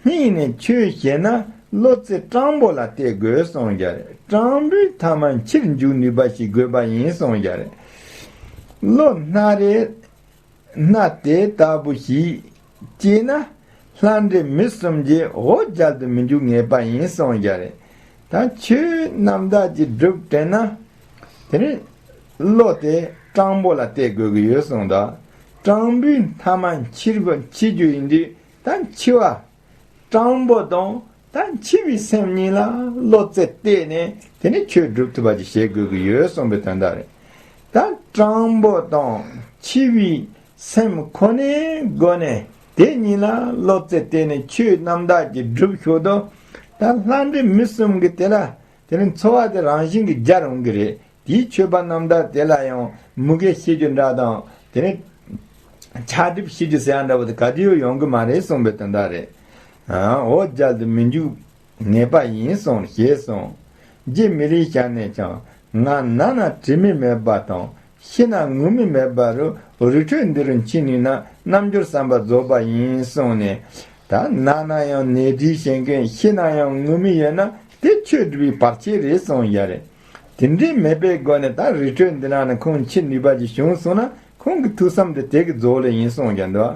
སྙིང་ནས་ཆོས་བཤད་ན་བློ་རྩེ་སྤྲང་པོ་ལ་གཏད་དགོས་གསུངས་ཡ་རེད། སྤྲང་པོའི་ཐ་མ་འཆིར་འཇུག་ནུས་པ་ཞིག་དགོས་པ་ཡིན་གསུངས་ཡ་རེད། བློ་སྣ་རེ། སྣ་དེ་ལྟ་བུ་ཞིག་སྐྱེས་ན། ལྷ་འདྲེ་མི་གསུམ་གྱིས་འོ་བརྒྱལ་དུ་མི་འཇུག་ངེས་པ་ཡིན་གསུངས་ཡ་རེད། ད་ཆོས་རྣམ་དག་ཅིག་སྒྲུབ་དྲན་ན། དེ་ནི་བློ་དེ་སྤྲང་པོ་ལ་གཏད་དགོས་ཀྱི་ཡོད་གསུངས་ད། སྤྲང་པོའི་ཐ་མ་འཆི་བ་འཆི་རྒྱུ་ཡིན་དུས་ད་འཆི་བ། སྤྲང་པོ་དང་ད་འཆི་བའི་སེམས་གཉིས་ལ་བློ་རྩེ་གཏད་ནས་དེ་ནི་ཆོས་སྒྲུབ་ཐུབ་པ་ཅིག་བྱེད་དགོས་ཀྱི་ཡོད་གསུངས་པའི་དོན་དག་རེད། ད་སྤྲང་པོ་དང་འཆི་བའི་སེམས་ཁོ་ནའི་སྒོ་ནས་དེ་གཉིས་ལ་བློ་རྩེ་གཏད་ནས་ཆོས་རྣམ་དག་ཅིག་སྒྲུབ་ཞོར་དུ། ད་ལྷ་འདྲེ་མི་གསུམ་གྱི་དེ་ལ་དེ་ནི་འཚོ་བ་དེ་རང་བཞིན་གྱིས་སྦྱར་འོང་གི་རེད། དེའི་མཆོད་པ་རྣམ་དག་དེ་ལ་ཡང་མུ་གེ་སྐྱེ་རྒྱུ་འདྲ་དང་དེ་ནི་ཆགས་སྒྲིབ་སྐྱེ་རྒྱུ་ཟེར་ཡ་འདྲ་བོ་དེ་ག་དུས་ཡོང་གི་མ་རེད་གསུངས་པའི་དོན་དག་རེད། འོ་བརྒྱལ་དུ་མི་འཇུག་ངེས་པ་ཡིན་གསུངས་ཞེས་གསུངས། རྗེ་མི་ལའི་ཞལ་ནས་ཀྱང་། ང་ན་ན་དྲི་མས་མེད་པ་དང་། ཤི་ན་ངུ་མས་མེད་པ་རུ། རི་ཁྲོད་འདི་རུ་འཆི་ནུས་ན། རྣལ་འབྱོར་བསམ་པ་རྫོགས་པ་ཡིན་གསུངས་ནས། ད་ན་ན་ཡང་ནད་འདྲེ་བྱེད་མཁན། ཤི་ན་ཡང་ངུ་མི་ཡོད་ན་དེ་ཆོས་སྒྲུབ་པའི་བར་ཆད་རེད་གསུངས་ཡ་རེད། དེ་འདྲའི་མེད་པའི་སྒོ་ནས་ད་རི་ཁྲོད་འདི་ན་ནི་ཁོང་འཆི་ནུས་པ་ཅིག་བྱུང་སོང་ན་ཁོང་གི་ཐུགས་བསམ་དེ་དེ་གི་རྫོགས་ལེ་ཡིན་གསུངས་ཀྱང་འདུག་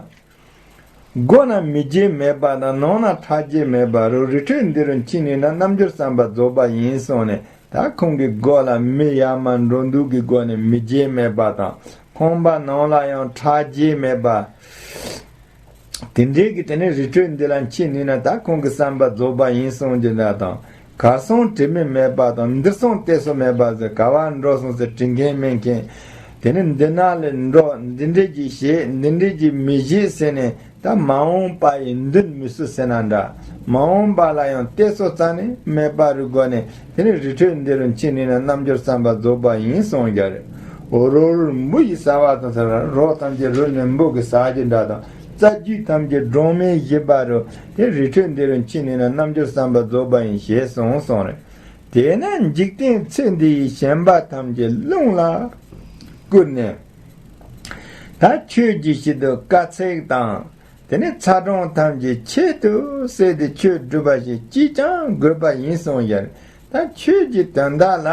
སྒོ་ན་མི་བརྗེད་མེད་པ་དང་ནང་ན་ཁྲག་རྗེས་མེད་པ་རུ། རི་ཁྲོད་འདི་རུ་འཆི་ནུས་ན་རྣལ་འབྱོར་བསམ་པ་རྫོགས་པ་ཡིན་གསུངས་ནས། ད་ཁོང་གི་སྒོ་ལ་མི་ཡར་མར་འགྲོ་འདུག་གི་སྒོ་ནས་མི་བརྗེད་མེད་པ་དང་ཁང་པ་ནང་ལ་ཡང་ཁྲག་རྗེས་མེད་པ། དེ་འདྲའི་གི་དེ་ནས་རི་ཁྲོད་འདི་ལ་འཆི་ནུས་ན་ད་ཁོང་གི་བསམ་པ་རྫོགས་པ་ཡིན་གསུངས་རྒྱུ་འདྲ་དང་། གར་སོང་དྲི་མེད་མེད་པ་དང་འདིར་སོང་གཏད་སོ་མེད་པ་ཟེར། ག་བ་འགྲོ་སོང་ཟེར་དྲི་མཁན་མེད་མཁན། དེ་ནས་འདི་ན་ལས་འགྲོ། འདི་འདྲས་ཀྱི་བྱེད། འདི་འདྲས་ཀྱི་མི་བྱེད་ཟེར་ནས་ད་མ་འོངས་པ་ཡི་མདུན་མི་བསུ་ཟེར་ན་འདྲ། མ་འོངས་པ་ལ་ཡང་གཏད་སོ་རྩ་ནས་མེད་པ་རུ་སྒོ་ནས་དེ་ནས་རི་ཁྲོད་འདི་རུ་འཆི་ནུས་ན་རྣལ་འབྱོར་བསམ་པ་རྫོགས་པ་ཡིན་གསུངས་རྒྱུ་རེད། འོ་རོ་རོར་འབུ་ཡིས་ཟ་བ་དང་ཟེར་བ། རོ་ཐམས་ཅད་རོལ་ནས་འབུ་གིས་ཟ་རྒྱུ་འདྲ་དང་། རྩ་རྒྱུས་ཐམས་ཅད་སྒྲོན་མེ་བཞིན་པ་རུ། དེ་རི་ཁྲོད་འདི་རུ་འཆི་ནུས་ན་རྣལ་འབྱོར་བསམ་པ་རྫོགས་པ་ཡིན་ཞེས་གསུངས་གསུངས་རེད། དེས་ན་འཇིག་རྟེན་ཚེ་འདི་ཡི་ཞེན་པ་ཐམས་ཅད་རླུང་ལ་བསྐུར་ནས། ད་ཆོས་ཀྱི་ཕྱིར་དུ་དཀའ་ཚེགས་དང་། དེ་ནས་ཚ་གྲང་ཐམས་ཅད་ཆེད་དུ་བསད་དེ་ཆོས་སྒྲུབ་པ་ཞིག་ཅིས་ཀྱང་དགོས་པ་ཡིན་གསུངས་ཡ་རེད། ད་ཆོས་ཀྱི་དོན་དག་ལ་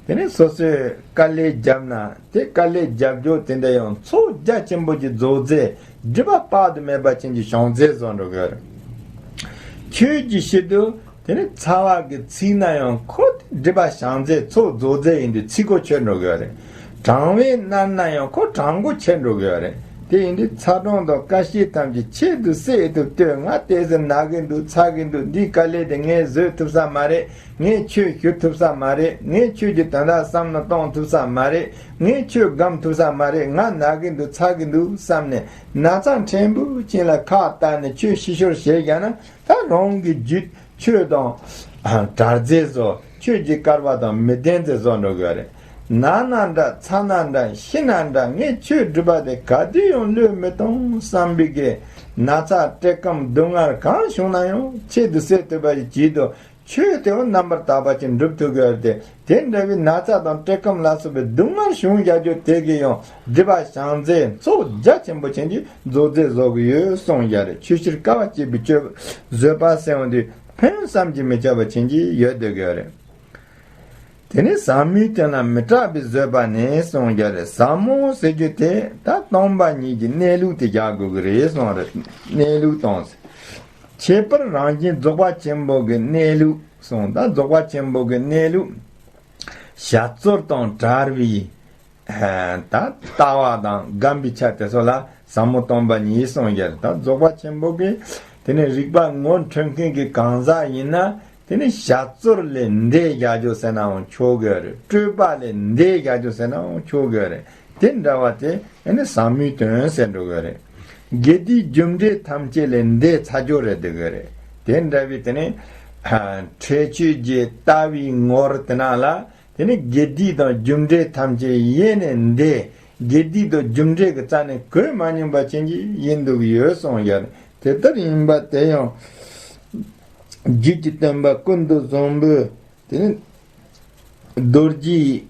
དེ་ནས་སོ་སོས་དཀའ་ལས་བརྒྱབ་ན་དེ་དཀའ་ལས་རྒྱབ་རྒྱུ་དེ་འདྲ་ཡང་ཚོགས་རྒྱ་ཆེན་པོ་གི་རྫོགས་རྫས་སྒྲིབ་པ་དཔག་ཏུ་མེད་པ་ཅན་གྱི་བྱང་རྫས་བཟོ་འགྲོ་གི་རེད། ཆོས་ཀྱི་ཕྱིར་དུ་དེ་ནི་ཚ་བ་གི་ཚིག་ན་ཡང་ཁོ་སྒྲིབ་པ་བྱང་རྫས་ཚོགས་རྫོགས་རྫས་ཡིན་དུས་ཚིག་གོ་ཆོད་འགྲོ་གི་རེད། གྲང་བས་མནར་ན་ཡང་ཁོ་གྲང་གོ་ཆད་འགྲོ་གི་རེད། དེ་ཡིན་དུས་ཚ་གྲང་དང་དཀའ་སྤྱད་ཐམས་ཅད་ཆེད་དུ་བསད་དུ་ལྟོས། ང་ཏོག་ཙམ་ན་གི་འདུག་ཚ་གི་འདུག་འདིའི་དཀའ་ལས་དེ་ངས་བཟོད་ཐུབ་ས་མ་རེད། ངས་ཆོས་ཞུ་ཐུབ་ས་མ་རེད། ངས་ཆོས་ཀྱི་དོན་དག་བསམ་བློ་གཏོང་ཐུབ་ས་མ་རེད། ངས་ཆོས་སྒོམ་ཐུབ་ས་མ་རེད། ང་ན་གི་འདུག་ཚ་གི་འདུག་བསམ་ནས་ན་ཚ་ཕྲན་བུ་ཅན་ལ་ཁག་བཏགས་ནས་ཆོས་ཞུ་ཞོར་བྱས་བཞག་ན་ད་རང་གི་རྒྱུད་ཆོས་དང་གྲྭ་རྫས་བཟོ། ཆོས་ཀྱི་སྐལ་བ་དང་མི་ལྡན་རྫས་བཟོ་འགྲོ་གི་རེད། ན་ན་འདྲ་ཚ་ན་འདྲ་ཤི་ན་འདྲ་ངས་ཆོས་སྒྲུབ་པ་དེ་ག་དུས་ཡང་བློས་མི་གཏོང་བསམ་པའི་གི་ན་ཚ་བཀྲེས་སྐོམ་སྡུག་བསྔལ་གང་བྱུང་ན་ཡང་ཆེད་དུ་བསད་ཐུབ་པ་ཞིག་བྱེད་དུ། ཆོས་དེ་བ་རྣམ་པར་དག་པ་ཅིག་འགྲུབ་ཐུབ་ཀྱི་ཡོད་རེད་དེ། དེ་འདྲ་བའི་ན་ཚ་དང་བཀྲེས་སྐོམ་ལ་སོགས་པའི་སྡུག་བསྔལ་བྱུང་བཞག་རྒྱུ་དེ་གི་ཡང་སྒྲིབ་པ་བྱང་རྫས་ཚོགས་རྒྱ་ཆེན་པོ་ཅན་གྱི་རྫོགས་རྫས་བཟོ་གི་ཡོད་གསུངས་བཞག་རེད། ཆོས་ཕྱིར་དཀའ་བ་སྤྱད་པའི་སྤྱོད་བཟོད་པ་ཟེར་བ་འདི་ཕན་བསམ་གྱིས་མི་ཁྱབ་པ་ཅན་གྱི་ཡོད་སྡོད་ཀྱི་ཡོད་རེད། དེ་ནས་ཟབ་མོའི་དོན་ལ་མི་སྐྲག་པའི་བཟོད་པ་ནི་གསུངས་བཞག་རེད། ཟབ་མོ་ཟེར་རྒྱུ་དེ་ད་སྟོང་པ་ཉིད་ཀྱི་གནས་ལུགས་དེ་རྒྱག་དགོས་ཀྱི་རེད་གསུངས་རེད། གནས་ལུགས་དང་། ཁྱད་པར་རང་བཞིན་རྫོགས་པ་ཆེན་པོ་གི་གནས་ལུགས་གསུངས། ད་རྫོགས་པ་ཆེན་པོ་གི་གནས་ལུགས་ཞབས་ཚོར་དང་བྲལ་བའི་ད་ལྟ་བ་དང་སྒོམ་པའི་ཆ་དེ་ཚོ་ལ་ཟབ་མོ་སྟོང་པ་ཉིད་གསུངས་ཡོད། ད་རྫོགས་པ་ཆེན་པོ་གི་དེ་ནས་རིག་པ་ངོ་འཕྲོད་མཁན་གྱི་གང་ཟག་ཡིན་ན་དེ་ནས་ཞབས་ཚོར་ལས་འདས་བཞག་རྒྱུ་ཟེར་ནའང་ཆོག་གི་རེད། སྤྲོས་པ་ལས་འདས་བཞག་རྒྱུ་ཟེར་ནའང་ཆོག་གི་རེད། དེ་འདྲ་བ་དེ་ཨ་ནི་ཟབ་མོའི་དོན་ཟེར་འགྲོ་གི་རེད། དགེ་སྡིག་རྒྱུ་འབྲས་ཐམས་ཅད་ལས་འདས་ཚར་རྒྱུ་རེད་འདུག་གི་རེད། དེ་འདྲ་བའི་དེ་ནི་ཁྲེགས་ཆོད་ཀྱི་ལྟ་བའི་ངོར་དེ་ན་ལ་དེ་ནི་དགེ་སྡིག་དང་རྒྱུ་འབྲས་ཐམས་ཅད་ཡེ་ནས་འདས། དགེ་སྡིག་དང་རྒྱུ་འབྲས་ཀྱི་རྩ་ནས་གོས་མ་མྱོང་པ་ཅན་གྱི་ཡིན་འདུག་ཡོད་གསུངས་ཡོད། དེ་ལྟར་ཡིན་པ་དེ་ཡང་རྒྱུད་ཀྱི་སྟོན་པ་ཀུན་ཏུ་བཟང་པོས་དེ་ནི་རྡོ་རྗེ་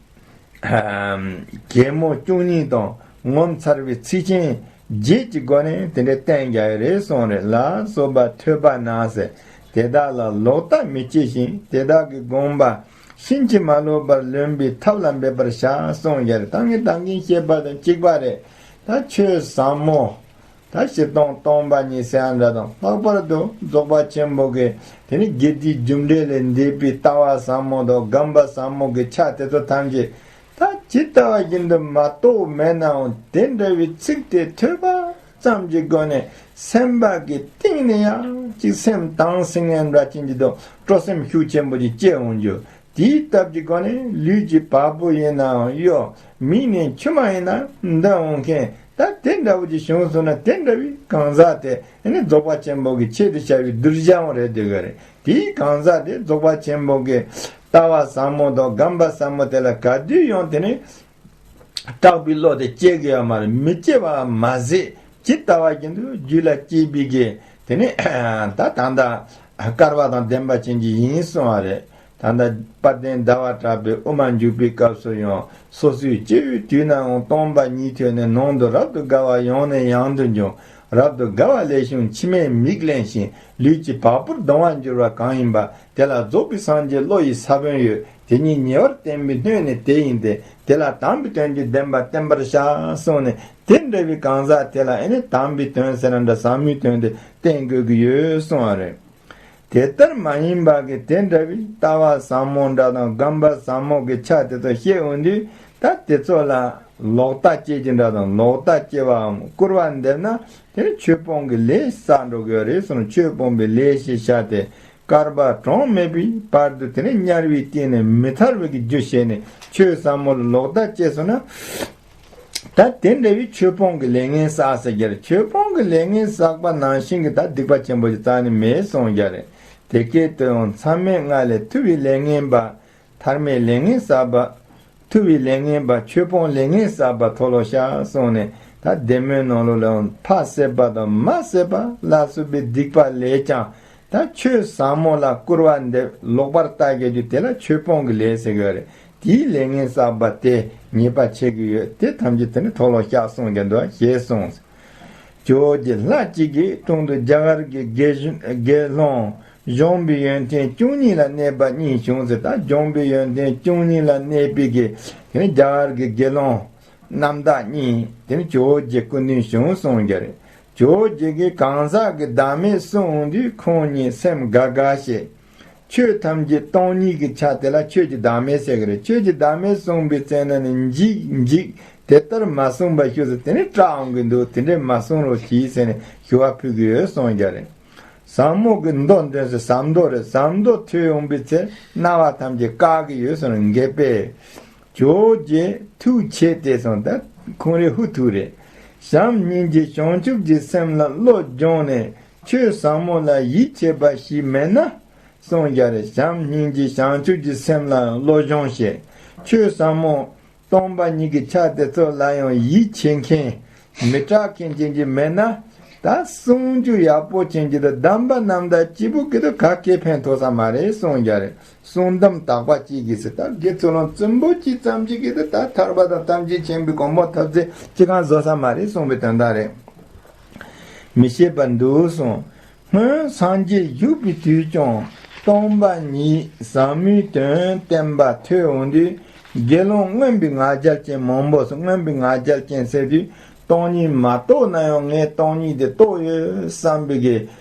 གད་མོ་བཅུ་གཉིས་དང་ངོ་མཚར་བའི་ཚིག་ཆེན་བརྒྱད་ཀྱི་སྒོ་ནས་དེ་འདྲའི་བསྟན་རྒྱུ་རེད་གསུངས་རེད། ལ་སོགས་པ་ཐོས་པ་ན་ཟེར། དེ་དག་ལ་ལོག་ལྟ་མི་སྐྱེ་ཞིང་དེ་དག་གི་དགོངས་པ་ཕྱིན་ཅི་མ་ལོག་པར་ལོན་པའི་ཐབས་ལ་འབད་པར་བྱ་གསུངས་རྒྱུ་རེད། ད་ངས་ད་གིན་བཤད་པ་དང་གཅིག་པ་རེད། ད་ཆོས་ཟབ་མོ། ད་སྤྱིར་བཏང་སྟོང་པ་ཉིད་ཟེར་ཡ་འདྲ་དང་ལྷག་པར་དུ་རྫོགས་པ་ཆེན་པོ་གི་དེ་ནི་དགེ་སྡིག་རྒྱུ་འབྲས་ལས་འདས་པའི་ལྟ་བ་ཟབ་མོ་དང་སྒོམ་པ་ཟབ་མོ་གི་ཆ་དེ་ཚོ་ཐམས་ཅད་ད་ཇི་ལྟ་བ་བཞིན་དུ་མ་རྟོགས་མེད་ནའང་དེ་འདྲ་བའི་ཚིག་དེ་ཐོས་པ་ཙམ་གྱི་སྒོ་ནས་སེམས་པ་གི་གཏིང་ནས་ཡང་ཅིག་སེམས་དྭངས་སིང་ངེ་འདྲ་ཅན་གྱི་དང་སྤྲོ་སེམས་ཤུགས་ཆེན་པོ་ཅིག་སྐྱེ་འོང་རྒྱུ། དེའི་སྟབས་ཀྱི་སྒོ་ནས་ལུས་ཀྱི་བ་སྤུ་ཡིན་ནའང་གཡོ། མིག་ནས་མཆི་མ་ཡིན་ན་འདོན་འོང་མཁན་ད་དེ་འདྲ་བོ་ཅིག་བྱུང་སོང་ན་དེ་འདྲ་བའི་གང་ཟག་དེ་ཨ་ནི་རྫོགས་པ་ཆེན་པོ་གི་ཆེད་དུ་བྱ་བའི་གདུལ་བྱའང་རེད་འདོད་གི་རེད། དེའི་གང་ཟག་དེ་རྫོགས་པ་ཆེན་པོ་གི་ལྟ་བ་ཟབ་མོ་དང་སྒོམ་པ་ཟབ་མོ་དེ་ལ་ག་དུས་ཡང་དེ་ནི་སྐྲག་པའི་བློ་དེ་སྐྱེ་གི་ཡོད་མ་རེད། མི་སྐྱེ་བ་མ་ཟད་ཇི་ལྟ་བ་བཞིན་དུ་རྒྱུད་ལ་སྐྱེས་པའི་གི་དེ་ནི་ད་ད་ལྟ་སྐལ་བ་དང་ལྡན་པ་ཅན་གྱི་ཡིན་གསུང་བ་རེད། ད་ལྟ་དཔལ་ལྡན་ཟླ་བ་གྲགས་པའི་དབུ་མ་འཇུག་པའི་སྐབས་སུ་ཡང་སོ་སོའི་སྐྱེ་བོའི་དུས་ནའང་སྟོང་པ་ཉིད་ཐོས་ནས་ནང་དུ་རབ་ཏུ་དགའ་བ་ཡང་ནས་ཡང་དུ་འབྱུང་། རབ་ཏུ་དགའ་བ་ལེགས་བྱུང་མཆི་མས་མིག་བརླན་ཞིང་། ལུས་ཀྱི་བ་སྤུར་གདུང་བ་འགྱུར་བ་གང་ཡིན་པ། དེ་ལ་རྫོགས་པའི་སངས་རྒྱས་བློ་ཡི་ས་བོན་ཡོད། དེ་ཉིད་ཉེ་བར་བསྟན་པའི་སྣོད་ནི་དེ་ཡིན་ཏེ། དེ་ལ་དམ་པའི་དོན་གྱི་བདེན་པ་བསྟན་པར་བྱ་གསུངས་ནས། དེ་འདྲ་བའི་གང་ཟག་དེ་ལ་ཨེ་ནི་དམ་པའི་དོན་ཟེར་ན་འདྲ་ཟབ་མོའི་དོན་དེ་བསྟན་དགོས་ཀྱི་ཡོད་གསུངས་པ་རེད། དེ་ལྟར་མ་ཡིན་པ་གི་དེ་འདྲ་བའི་ལྟ་བ་ཟབ་མོ་འདྲ་དང་སྒོམ་པ་ཟབ་མོ་གི་ཆ་དེ་ཚོ་བཤད་འོང་དུས། ད་དེ་ཚོ་ལ་ལོག་ལྟ་སྐྱེ་རྒྱུ་འདྲ་དང་ལོག་ལྟ་སྐྱེ་བའམ་སྐུར་བ་འདེབས་ན། དེ་ནི་ཆོས་སྤོང་གི་ལས་བསགས་འགྲོ་གི་ཡོད་རེད་གསུངས། ཆོས་སྤོང་བའི་ལས་ཞེས་བྱ་སྟེ། བསྐལ་པ་གྲངས་མེད་པའི་བར་དུ་དེ་ནི་དམྱལ་བའི་སྟེང་ནས་མི་ཐར་བའི་རྒྱུ་བྱས་ནས་ཆོས་ཟབ་མོ་ལ་ལོག་ལྟ་སྐྱེས་སོང་ན། ད་དེ་འདྲ་བའི་ཆོས་སྤོང་གི་ལས་ངན་བསགས་ཟེར་རྒྱུ་རེད། ཆོས་སྤོང་གི་ལས་ངན་བསགས་པ་ནང་བཞིན་གྱི་ད་སྡིག་པ་ཆེན་པོ་ཞིག་རྩ་ནས་མེད་གསུངས་རྒྱུ་རེད། དེ་སྐད་དུ་ཡང་མཚམས་མེད་ལྔ་ལས་ཐུབ་པའི་ལས་ངན་པ། ཐར་མེད་ལས་ངན་བསགས་པ། ཐུབ་པའི་ལས་ངན་པ། ཆོས་སྤོང་ལས་ངན་བསགས་པ་མཐོལ་ལོ་བཤགས་གསུངས་ནས། ད་བདེ་སྨོན་ནང་ལོགས་ལ་ཡང་ཕ་བསད་པ་དང་མ་བསད་པ་ལ་སོགས་པའི་སྡིག་པ་ལས་ཀྱང་། ད་ཆོས་ཟབ་མོ་ལ་སྐུར་བ་འདེབས་ལོག་པར་ལྟ་བྱེད་རྒྱུ་དེ་ལ་ཆོས་སྤོང་གི་ལས་ཟེར་གྱི་ཡོད་རེད། དེའི་ལས་ངན་བསགས་པ་དེ་ཉེས་པ་ཆེ་གི་ཡོད། དེ་ཐམས་ཅད་དེ་ནི་མཐོལ་ལོ་བཤགས་གསུངས་ཀྱི་འདུག་ཞེས་གསུངས། ཇོ་བོ་རྗེ་ལྷ་གཅིག་གི་དྲུང་དུ་རྒྱ་གར་གྱི་དགེ་དགེ་སློང་གཞོན་པའི་ཡོན་ཏན་བཅུ་གཉིས་ལ་གནས་པ་གཉིས་བྱུང་ཟེར། ད་གཞོན་པའི་ཡོན་ཏན་བཅུ་གཉིས་ལ་གནས་པའི་གི་དེ་ནི་རྒྱ་གར་གྱི་དགེ་སློང་རྣམ་དག་གཉིས་དེ་ནི་ཇོ་བོ་རྗེ་སྐུ་མདུན་བྱོན་གསུངས་ཀྱི་རེད། ཇོ་བོ་རྗེ་གིས་གང་ཟག་གི་བདག་མེད་གསུངས་དུས་ཁོང་གཉིས་སེམས་དགའ་དགའ་བྱས། ཆོས་ཐམས་ཅད་སྟོང་ཉིད་ཀྱི་ཆ་དེ་ལ་ཆོས་ཀྱི་བདག་མེད་ཟེར་གི་རེད། ཆོས་ཀྱི་བདག་མེད་གསུངས་པའི་ཚེ་ན་ནི་འཇིགས་འཇིགས་དེ་ལྟར་མ་གསུངས་པ་ཞུ་ཟེར། དེ་ནི་སྐྲག་འོང་གི་འདུག་དེ་འདྲས་མ་གསུང་རོགས་གྱིས་ཟེར་ནས་ཞུ་བ་ཕུལ་གི་ཡོད་གསུངས་ཀྱི་རེད། ཟབ་མོ་གི་མདོ་འདོན་ཟེར། ཟབ་མདོ་རེད། ཟབ་མདོ་ཐོས་འོང་པའི་ཚེ་རྣ་བ་ཐམས་ཅད་བཀག་གི་ཡོད་གསུངས་ནས། དགེ་སློང་ཇོ་བོ་རྗེ་ཐུགས་ཆེ་སྟེ་གསུངས། ད་ཁོང་རེ་ཧུ་ཐུག་རེད། བྱམས་སྙིང་རྗེ་བྱང་ཆུབ་ཀྱི་སེམས་ལ་བློ་སྦྱོང་ནས་ཆོས་ཟབ་མོ་ལ་ཡིད་ཆེས་པ་ཞིག་མེད་ན། གསུངས་ཀྱི་རེད། བྱམས་སྙིང་རྗེ་བྱང་ཆུབ་ཀྱི་སེམས་ལ་བློ་སྦྱོང་བྱེད། ཆོས་ཟབ་མོ་སྟོང་པ་ཉིད་ཀྱི་ཆ་དེ་ཚོ་ལ་ཡང་ཡིད་ཆེས་མཁན་མི་སྐྲག་མཁན་ཅན་གྱི་མེད་ན། ད་གསུང་རྒྱུ་ཡག་པོ་ཅན་གྱི་དང་གདམས་པ་རྣམ་དག་སྐྱིད་པོ་གི་དང་ག་གེ་ཕན་ཐོགས་ས་མ་རེད་གསུངས་ཀྱི་རེད། གསུང་གདམས་དག་པ་གཅིག་གིས་ཟེར། ད་དགེ་ཚུལ་སློང་བཙུན་པོ་གཅིག་ཙམ་ཞིག་གིས་ད་ཐར་པ་དང་ཐམས་ཅད་མཁྱེན་པའི་གོ་འཕང་ཐོབ་ཚེ་ཅི་གང་བཟོ་ས་མ་རེད་གསུངས་པའི་དོན་དག་རེད། མི་ཤེས་པར་འདུག་གསུངས། སྔོན་སངས་རྒྱས་བཞུགས་པའི་དུས་ཀྱང་སྟོང་པ་ཉིད་ཟབ་མོའི་དོན་བསྟན་པ་ཐོས་འོང་དུས། དགེ་སློང་རྔོན་པའི་ང་རྒྱལ་ཅན་མང་པོ་སོང་། རྔོན་པའི་ང་རྒྱལ་ཅན་ཟེར་དུས་སྟོང་ཉིད་མ་རྟོགས་ན་ཡང་ངས་སྟོང་ཉིད་དེ་རྟོགས་ཡོད་བསམ་པའི་གི་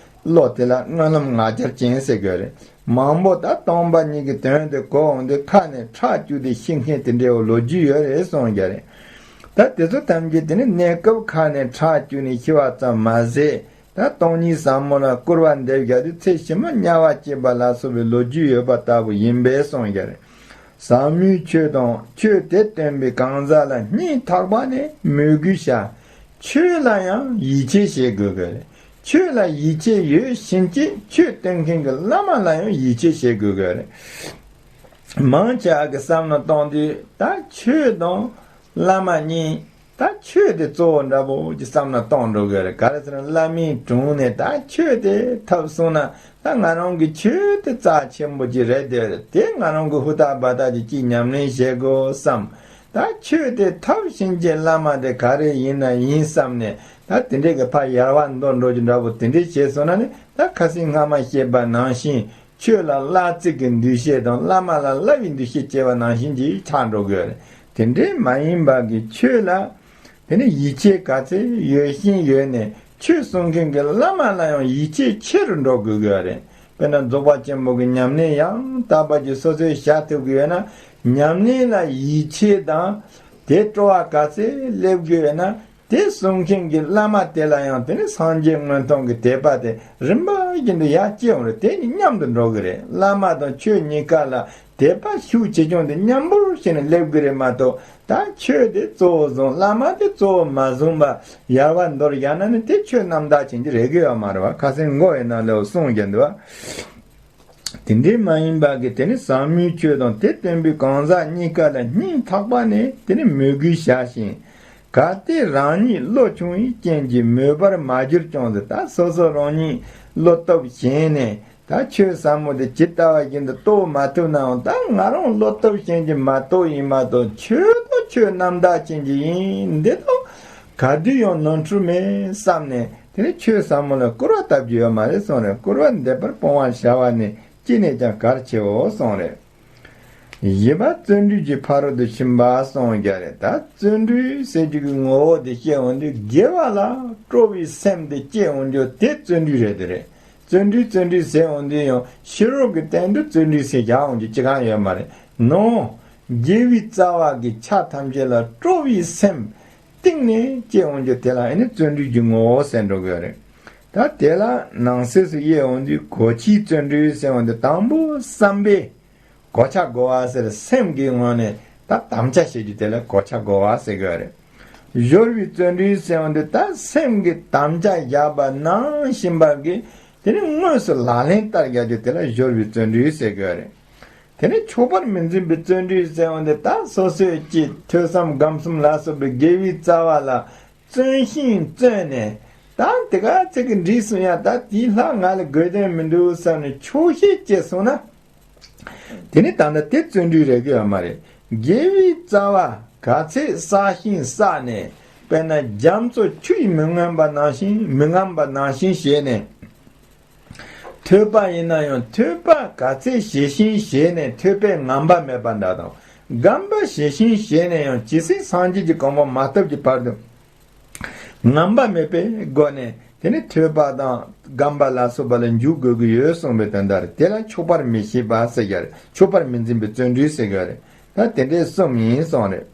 བློ་དེ་ལ་སྨོན་ལམ་ང་རྒྱལ་ཅན་ཟེར་དགོས་རེད། མང་པོ་ད་སྟོང་པ་ཉིད་ཀྱི་དོན་དེ་གོ་འོང་དུས་ཁ་ནས་ཁྲག་སྐྱུག་སྟེ་ཤི་མཁན་དེ་འདྲའི་ལོ་རྒྱུས་ཡོད་རེད་གསུངས་ཀྱི་རེད། ད་དེ་ཚོ་ཐམས་ཅད་དེ་ནི་གནས་སྐབས་ཁ་ནས་ཁྲག་སྐྱུག་ནས་ཤི་བ་ཙམ་མ་ཟད། ད་སྟོང་ཉིད་ཟབ་མོ་ལ་སྐུར་བ་འདེབས་བཞག་དུས་ཚེ་ཕྱི་མ་དམྱལ་བ་སྐྱེས་པ་ལ་སོགས་པའི་ལོ་རྒྱུས་ཡོད་པ་ལྟ་བུ་ཡིན་པས་གསུངས་ཀྱི་རེད། ཟབ་མོའི་ཆོས་དང་ཆོས་དེ་སྟོན་པའི་གང་ཟག་ལ་སྙིང་ཐག་པ་ནས་མོས་གུས་བྱ། ཆོས་ལ་ཡང་ཡིད་ཆེས་བྱེད་དགོས་ཀྱི་རེད། ཆོས་ལ་ཡིད་ཆེས་ཡོད་བཞིན་གྱི་ཆོས་སྟོན་མཁན་གྱི་བླ་མ་ལ་ཡང་ཡིད་ཆེས་བྱེད་དགོས་ཀྱི་རེད། མང་ཆེ་བ་གི་བསམ་བློ་གཏོང་དུས་ད་ཆོས་དང་བླ་མ་གཉིས། ད་ཆོས་དེ་གཙོ་བོ་འདྲ་པོ་ཅིག་བསམ་ན་གཏོང་འགྲོ་གི་རེད། ག་རེ་ཟེར་ན་བླ་མའི་དྲུང་ནས་ད་ཆོས་དེ་ཐོབ་སོང་ན། ད་ང་རང་གི་ཆོས་དེ་རྩ་ཆེན་པོ་ཅིག་རེད་དེ། དེ་ང་རང་གི་ཧུར་ཐག་འབད་ཐག་ཅིག་ཅིག་ཉམས་ལེན་བྱེད་དགོས་བསམ། ད་ཆོས་དེ་ཐོབ་བཞིན་གྱི་བླ་མ་དེ་ག་རེ་ཡིན་ན་ཡིན་བསམ་ནས། ད་དེ་འདྲའི་གི་ཕར་ཡལ་བ་འདོར་འགྲོ་རྒྱུ་འདྲ་པོ་དེ་འདྲའི་བྱས་སོང་ན་ནི། ད་ཁ་སང་སྔ་མ་བཤད་པ་ནང་བཞིན། ཆོས་ལ་བླ་བརྩི་གི་འདུ་ཤེས་དང་བླ་མ་ལ་བླ་བའི་འདུ་ཤེས་སྐྱེ་བ་ནང་བཞིན་གྱིས་ཆགས་འགྲོ་གི་ཡོད་རེད། དེ་འདྲའི་མ་ཡིན་པ་གི་ཆོས་ལ་དེ་ནི་ཡིད་ཆེས་ག་ཚད་ཡོད་བཞིན་ཡོད་ནས། ཆོས་གསུང་མཁན་གྱི་བླ་མ་ལ་ཡང་ཡིད་ཆེས་ཆེ་རུ་འགྲོ་དགོས་ཀྱི་ཡོད་རེད། དཔེར་ན་རྫོགས་པ་ཆེན་པོ་གི་ཉམས་ལེན་ཡང་དག་པ་ཅིག་སོ་སོས་བྱ་ཐུབ་ཀྱི་ཡོད་ན། ཉམས་ལེན་ལ་ཡིད་ཆེས་དང་དེ་སྤྲོ་བ་ག་ཚད་སླེབས་ཀྱི་ཡོད་ན། དེ་གསུང་མཁན་གྱི་བླ་མ་དེ་ལ་ཡང་དེ་ནི་སངས་རྒྱས་མངོན་མཐོ་གི་དད་པ་དེ་རིམ་པ་བཞིན་དུ་ཡར་སྐྱེ་འོང་རེད། དེ་གཉིས་མཉམ་དུ་འགྲོ་གི་རེད། བླ་མ་དང་ཆོས་གཉིས་ཀ་ལ་དད་པ་ཤུགས་ཆེ་ཆུང་དེ་མཉམ་པོ་བྱས་ནས་སླེབས་གི་རེད་མ་གཏོགས། ད་ཆོས་དེ་གཙོ་བོ་བཟུང་བླ་མ་དེ་གཙོ་བོ་མ་བཟུང་བར་ཡལ་བ་འདོར་བཞག་ན་ནི་དེ་ཆོས་རྣམ་དག་ཅན་གྱི་རེ་གི་ཡོད་མ་རེད་བ། ཁ་སང་མགོ་ཡི་ནང་ལ་གསུངས་ཀྱི་འདུག་བ། དེ་འདྲའི་མ་ཡིན་པ་གི་དེ་ནི་ཟབ་མོའི་ཆོས་དང་དེ་སྟོན་པའི་གང་ཟག་གཉིས་ཀ་ལ་སྙིང་ཐག་པ་ནས་དེ་ནི་མོས་གུས་བྱ་ཞིང་། གལ་ཏེ་རང་ཉིད་བློ་ཆུང་བའི་རྐྱེན་གྱིས་མོས་པར་མ་གྱུར་ཀྱང་ཟེར། ད་སོ་སོ་རང་ཉིད་བློ་སྟོབས་ཞན་ནས་ད་ཆོས་ཟབ་མོ་དེ་ཇི་ལྟ་བ་བཞིན་དུ་རྟོགས་མ་ཐུབ་ནའང་། ད་ང་རང་བློ་སྟོབས་ཞན་གྱིས་མ་རྟོགས་ཡིན་མ་གཏོགས། ཆོས་དང་ཆོས་རྣམ་དག་ཅན་གྱི་ཡིན་འདི་དང་ག་དུས་ཡང་ནོར་འཁྲུལ་མེད་བསམ་ནས། དེ་ནི་ཆོས་ཟབ་མོ་ལ་སྐུར་བ་བཏབ་རྒྱུ་ཡོད་མ་རེད་གསུངས་རེད། སྐུར་བ་འདེབས་པར་སྤོང་བར་བྱ་བ་ནི་ཅི་ནས་ཀྱང་གལ་ཆེའོ་གསུངས་རེད། བཞི་པ་བརྩོན་འགྲུས་ཀྱི་ཕ་རོལ་ཏུ་ཕྱིན་པ་གསུངས་རྒྱུ་རེད། ད་བརྩོན་འགྲུས་ཟེར་རྒྱུ་གི་ངོ་བོ་དེ་བཤད་འོང་དུས་དགེ་བ་ལ་སྤྲོ་བའི་སེམས་དེ་སྐྱེ་འོང་རྒྱུ་དེ་བརྩོན་འགྲུས་རེད་དེ་རེད། བརྩོན་འགྲུས་བརྩོན་འགྲུས་ཟེར་འོང་དུས་ཡང་ཕྱི་རོལ་གྱི་སྟེང་དུ་བརྩོན་འགྲུས་ཟེར་བཞག་འོང་རྒྱུ་ཅི་གང་ཡོད་མ་རེད། ནོ། དགེ་བའི་རྩ་བ་གི་ཆ་ཐམས་ཅད་ལ་སྤྲོ་བའི་སེམས་གཏིང་ནས་སྐྱེ་འོང་རྒྱུ་དེ་ལ་ཨེ་ནི་བརྩོན་འགྲུས་ཀྱི་ངོ་བོ་ཟེར་འགྲོ་གི་ཡོད་རེད། ད་དེ་ལ་ནང་གསེས་སུ་དབྱེ་འོང་དུས་གོ་ཆའི་བརྩོན་འགྲུས་ཟེར་འོང་དུས་དང་པོ་བསམ་པས་གོ་ཆ་བགོ་བ་ཟེར། སེམས་ཀྱི་ངོས་ནས་ད་དམ་བཅའ་བྱེད་རྒྱུ་དེ་ལ་གོ་ཆ་བགོ་བ་ཟེར་གི་ཡོད་རེད། སྦྱོར་བའི་བརྩོན་འགྲུས་ཟེར་འོང་དུས་ད་སེམས་ཀྱི་དམ་བཅའ་བཞག་པ་ནང་བཞིན་པ་གི་དེ་ནི་དངོས་སུ་ལག་ལེན་བསྟར་རྒྱག་རྒྱུ་དེ་ལ་སྦྱོར་བའི་བརྩོན་འགྲུས་ཟེར་གི་ཡོད་རེད། དེ་ནས་ཆོག་པར་མི་འཛིན་པའི་བརྩོན་འགྲུས་ཟེར་བ་འདི་ད་སོ་སོའི་ཀྱི་ཐོས་བསམ་སྒོམ་གསུམ་ལ་སོགས་པའི་དགེ་བའི་རྩ་བ་ལ་བརྩོན་ཤིང་བརྩོན་ནས། ད་དེ་ག་ཚིག་གི་འགྲིག་སོང་ཡ། ད་དེའི་ལྷག་ང་ལ་དགོས་དོན་མི་འདུག་བསམ་ནས་ཆོག་ཤེས་སྐྱེས་སོང་ན། དེ་ནི་ད་ལྟ་དེ་བརྩོན་འགྲུས་རེད་གི་ཡོད་མ་རེད། དགེ་བའི་རྩ་བ་ག་ཚད་བསགས་ཤིང་བསགས་ནས། དཔེར་ན་རྒྱ་མཚོ་ཆུ་ཡིས་མི་ངམ་པ་ནང་བཞིན་མི་ངམ་པ་ནང་བཞིན་བྱས་ནས། ཐོས་པ་ཡིན་ན་ཡང་ཐོས་པ་ག་ཚད་བྱས་ཤིང་བྱས་ནས་ཐོས་པས་ངམ་པ་མེད་པ་འདྲ་དང་། སྒོམ་པ་བྱས་ཤིང་བྱས་ནས་ཡང་ཇི་སྲིད་སངས་རྒྱས་ཀྱི་གོ་འཕང་མ་ཐོབ་ཀྱི་བར་དུ་ངམ་པ་མེད་པའི་སྒོ་ནས་དེ་ནི་ཐོས་པ་དང་སྒོམ་པ་ལ་སོགས་པ་ལ་འཇུག་དགོས་ཀྱི་ཡོད་གསུངས་པའི་དོན་དག་རེད། དེ་ལ་ཆོག་པར་མི་བྱེད་པ་ཟེར་གྱི་རེད། ཆོག་པར་མི་འཛིན་པའི་བརྩོན་འགྲུས་ཟེར་གྱི་རེད། ད་དེ་འདྲའི་གསུམ་ཡིན་གསུངས་རེད།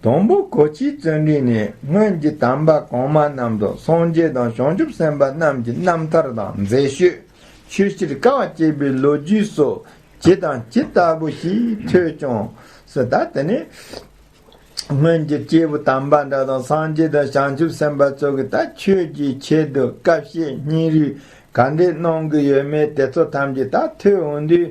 དང་པོ་གོ་ཆའི་བརྩོན་འགྲུས་ནི། སྔོན་གྱི་དམ་པ་གོང་མ་རྣམས་དང་སངས་རྒྱས་དང་བྱང་ཆུབ་སེམས་དཔའ་རྣམས་ཀྱི་རྣམ་ཐར་དང་མཛད་ཤོས། ཆོས་ཕྱིར་དཀའ་བ་སྤྱད་པའི་ལོ་རྒྱུས་སོགས་ཇི་དང་ཇི་ལྟ་བུ་ཞིག་ཐོས་ཀྱང་ཟེར། ད་དེ་ནི་སྔོན་གྱི་སྐྱེས་བུ་དམ་པ་འདྲ་དང་སངས་རྒྱས་དང་བྱང་ཆུབ་སེམས་དཔའ་ཚོ་གི་ད་ཆོས་ཀྱི་ཆེད་དུ་དཀའ་སྤྱད་སྙིང་རུས་ག་འདྲས་གནང་གི་ཡོད་མེད་དེ་ཚོ་ཐམས་ཅད་ད་ཐོས་འོང་དུས།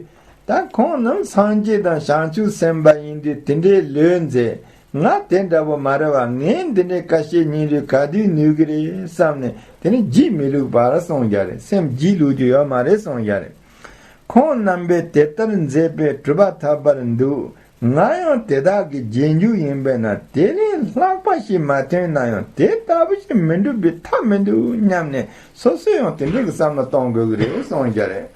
ད་ཁོང་རྣམས་སངས་རྒྱས་དང་བྱང་ཆུབ་སེམས་དཔའ་ཡིན་དུས་དེ་འདྲའི་ལུས་མཛེས། ང་དེ་འདྲ་བོ་མ་རེད་བ། ངས་འདི་འདྲའི་དཀའ་སྤྱད་སྙིང་རུས་ག་དུས་ནུས་ཀྱི་རེད་བསམ་ནས་དེ་ནི་རྒྱུས་མི་ལུག་པར་གསུངས་རྒྱུ་རེད། སེམས་རྒྱུས་ལུག་རྒྱུ་ཡོད་མ་རེད་གསུངས་རྒྱུ་རེད། ཁོང་རྣམ་པས་དེ་ལྟར་མཛད་པས་གྲུབ་པ་ཐོབ་པར་འདུག་ང་ཡང་དེ་དག་གི་རྗེས་འཇུག་ཡིན་པས་ན་དེ་ལས་ལྷག་པ་ཞིག་མ་ཐོན་ན་ཡང་དེ་ལྟ་བུ་ཞིག་མི་འགྲུབ་པའི་ཐབས་མི་འདུག་སྙམ་ནས་སོ་སོས་ཡང་དེ་འདྲ་གི་བསམ་བློ་གཏོང་དགོས་ཀྱི་རེད་གསུངས་རྒྱུ་རེད།